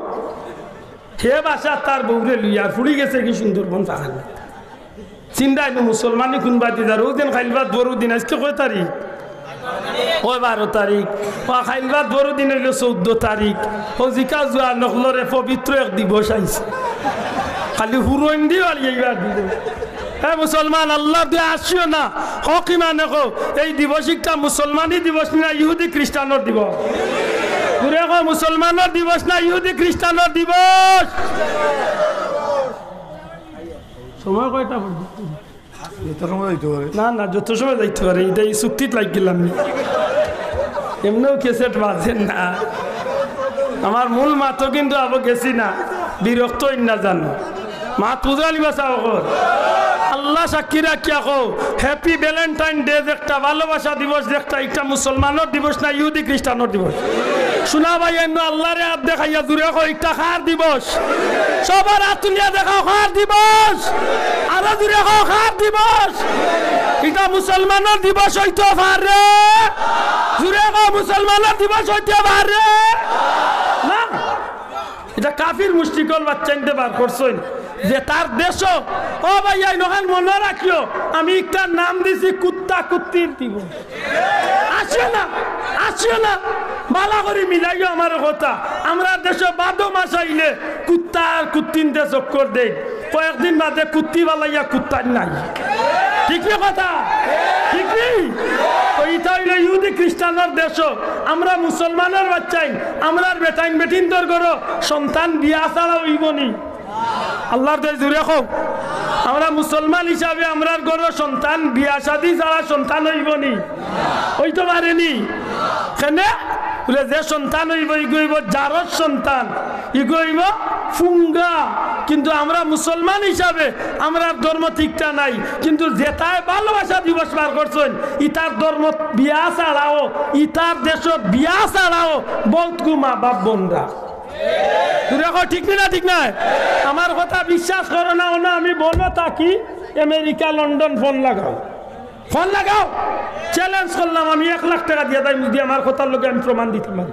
হে বাসাত তার বউরে লইয়া ফুড়ি গেছেগি সুন্দরবন পাহাড়। চিন্তা অইলো মুসলমানি কুন বাদি যার, অউ দিন খাইল বাদ বড়দিন, আজকে কয় তারিখ? কয় বারো তারিখ। ও খাইল বাদ বড়দিন অইলো চৌদ্দ তারিখ। ও জিকা জুয়া নকলরে পবিত্র এক দিবস আইছে। খালি হুরইন দি বাড়ি এইবার দিল। হে মুসলমান, আল্লার দিয়া আসিও না। হক ইমানে কও, এই দিবস একটা মুসলমানি দিবস নি না ইহুদি খ্রিস্টানর দিবস? জুরে কও, মুসলমানর দিবস না ইহুদি খ্রিস্টানর দিবস? সময় কয়টা পর্যন্ত? যত সময় যাইতে পারে। না, না, যত সময় যাইতে পারে, ইটা ই চুক্তিত লাগি গেলাম নি। এমনেও ক্যাসেট বাজের না। আমার মূল মাতো কিন্তু আবো গেছি না, বিরক্ত অইন না জানো। মাত বুঝালি বাসা অকল। আল্লা সাক্ষী রাখিয়া কও, Happy Valentine Day একটা, ভালোবাসা দিবস একটা, একটা মুসলমানর দিবস না ইহুদি খ্রিস্টানর দিবস? শুনা ভাই, এন্ন আল্লারে হাত দেখাইয়া জুরে কও, একটা কার দিবস? সবার হাত তুলিয়া দেখাও, কার দিবস? আরো জুরে কও, কার দিবস? এটা মুসলমানর দিবস অইতো পারে? জুরে কও, মুসলমানর দিবস অইতো পারে? না, এটা কাফির মুশরিকর বাচ্চাইন্তে বার করছইন, যে তার দেশো। ও ভাই, এই নখান মনো রাখিও, আমি একটা নাম দিছি কুত্তা কুত্তির দিবস। আসে না, বুঝছো না? বালা করি মিলাইও আমার কথা। আমরার দেশো ভাদো মাস আইলে কুত্তা আর কুত্তিনতে চক্কর দেয়, কয়েকদিন বাদে কুত্তি বালাইয়া কুত্তার নাই। ঠিক নি কথা? ঠিক নি? তো ইটা অইলো ইহুদি খ্রিস্টানর দেশো। আমরা মুসলমানর বাচ্চাইন, আমরার বেটাইন বেটিন্তর ঘরো সন্তান বিয়া ছাড়া অইবো নি? আল্লার দোয়াই জুরে কও। আমরা মুসলমান হিসাবে আমরার ঘরো সন্তান বিয়া শাদি ছাড়া সন্তান অইবো নি? অইতো পারে নি। কেনে? বুলে যে সন্তান অইবো, ইগু অইবো জারর সন্তান, ইগু অইবো ফুঙ্গা। কিন্তু আমরা মুসলমান হিসাবে আমরার ধর্ম ঠিকটা নাই, কিন্তু যেতায় ভালোবাসা দিবস বার করছইন, ইতার ধর্ম বিয়া ছাড়াও, ইতার দেশো বিয়া ছাড়াও বউতগু মা বাপ বন্দা। জুরে কও, ঠিক নি না ঠিক নায়? আমার কথা বিশ্বাস করো না, অনো আমি বনো থাকি, আমেরিকা, লন্ডন, ফোন লাগাও, ফোন লাগাও। চ্যালেঞ্জ করলাম আমি, এক লাখ টেকা দিয়া তাই যদি আমার কথার লগে আমি প্রমাণ দিতাম পারি।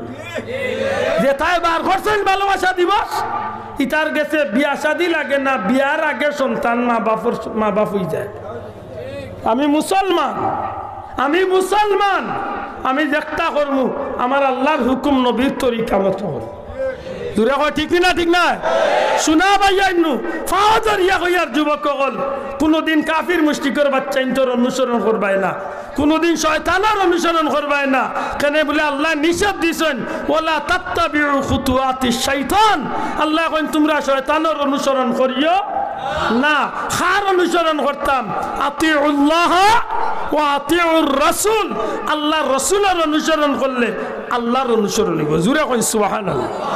যেতায় বার করছইন ভালোবাসা দিবস, ইতার গেছে বিয়া শাদি লাগে না, বিয়ার আগে সন্তান মা বাপর, মা বাপ অইযায়। আমি মুসলমান, আমি মুসলমান, আমি যেকটা করমু আমার আল্লার হুকুম নবীর তরিকা মতো করমু। জুরে কও, ঠিক নি না ঠিক নায়? শুনা ভাইয়াইন নু, পাও ধরিয়া কইয়ার যুবক অকল, কুনুদিন কাফির মুশরিকর বাচ্চাইন্তর অনুসরণ করবায় না, কুনুদিন শয়তানর অনুসরণ করবায় না। কেনে বুলে আল্লায় নিষেধ দিছইন, "ওয়ালা তাত্তাবিউ খুতুওয়াতিশ শাইতান।" আল্লায় কইন, "তুমরা শয়তানর অনুসরণ করিও না।" কার অনুসরণ করতাম? "আতিউল্লাহ ওয়া আতিউর রাসূল।" আল্লার রসুলর অনুসরণ করলে আল্লার অনুসরণ অইবো। জুরে কইন সুবহানাল্লাহ।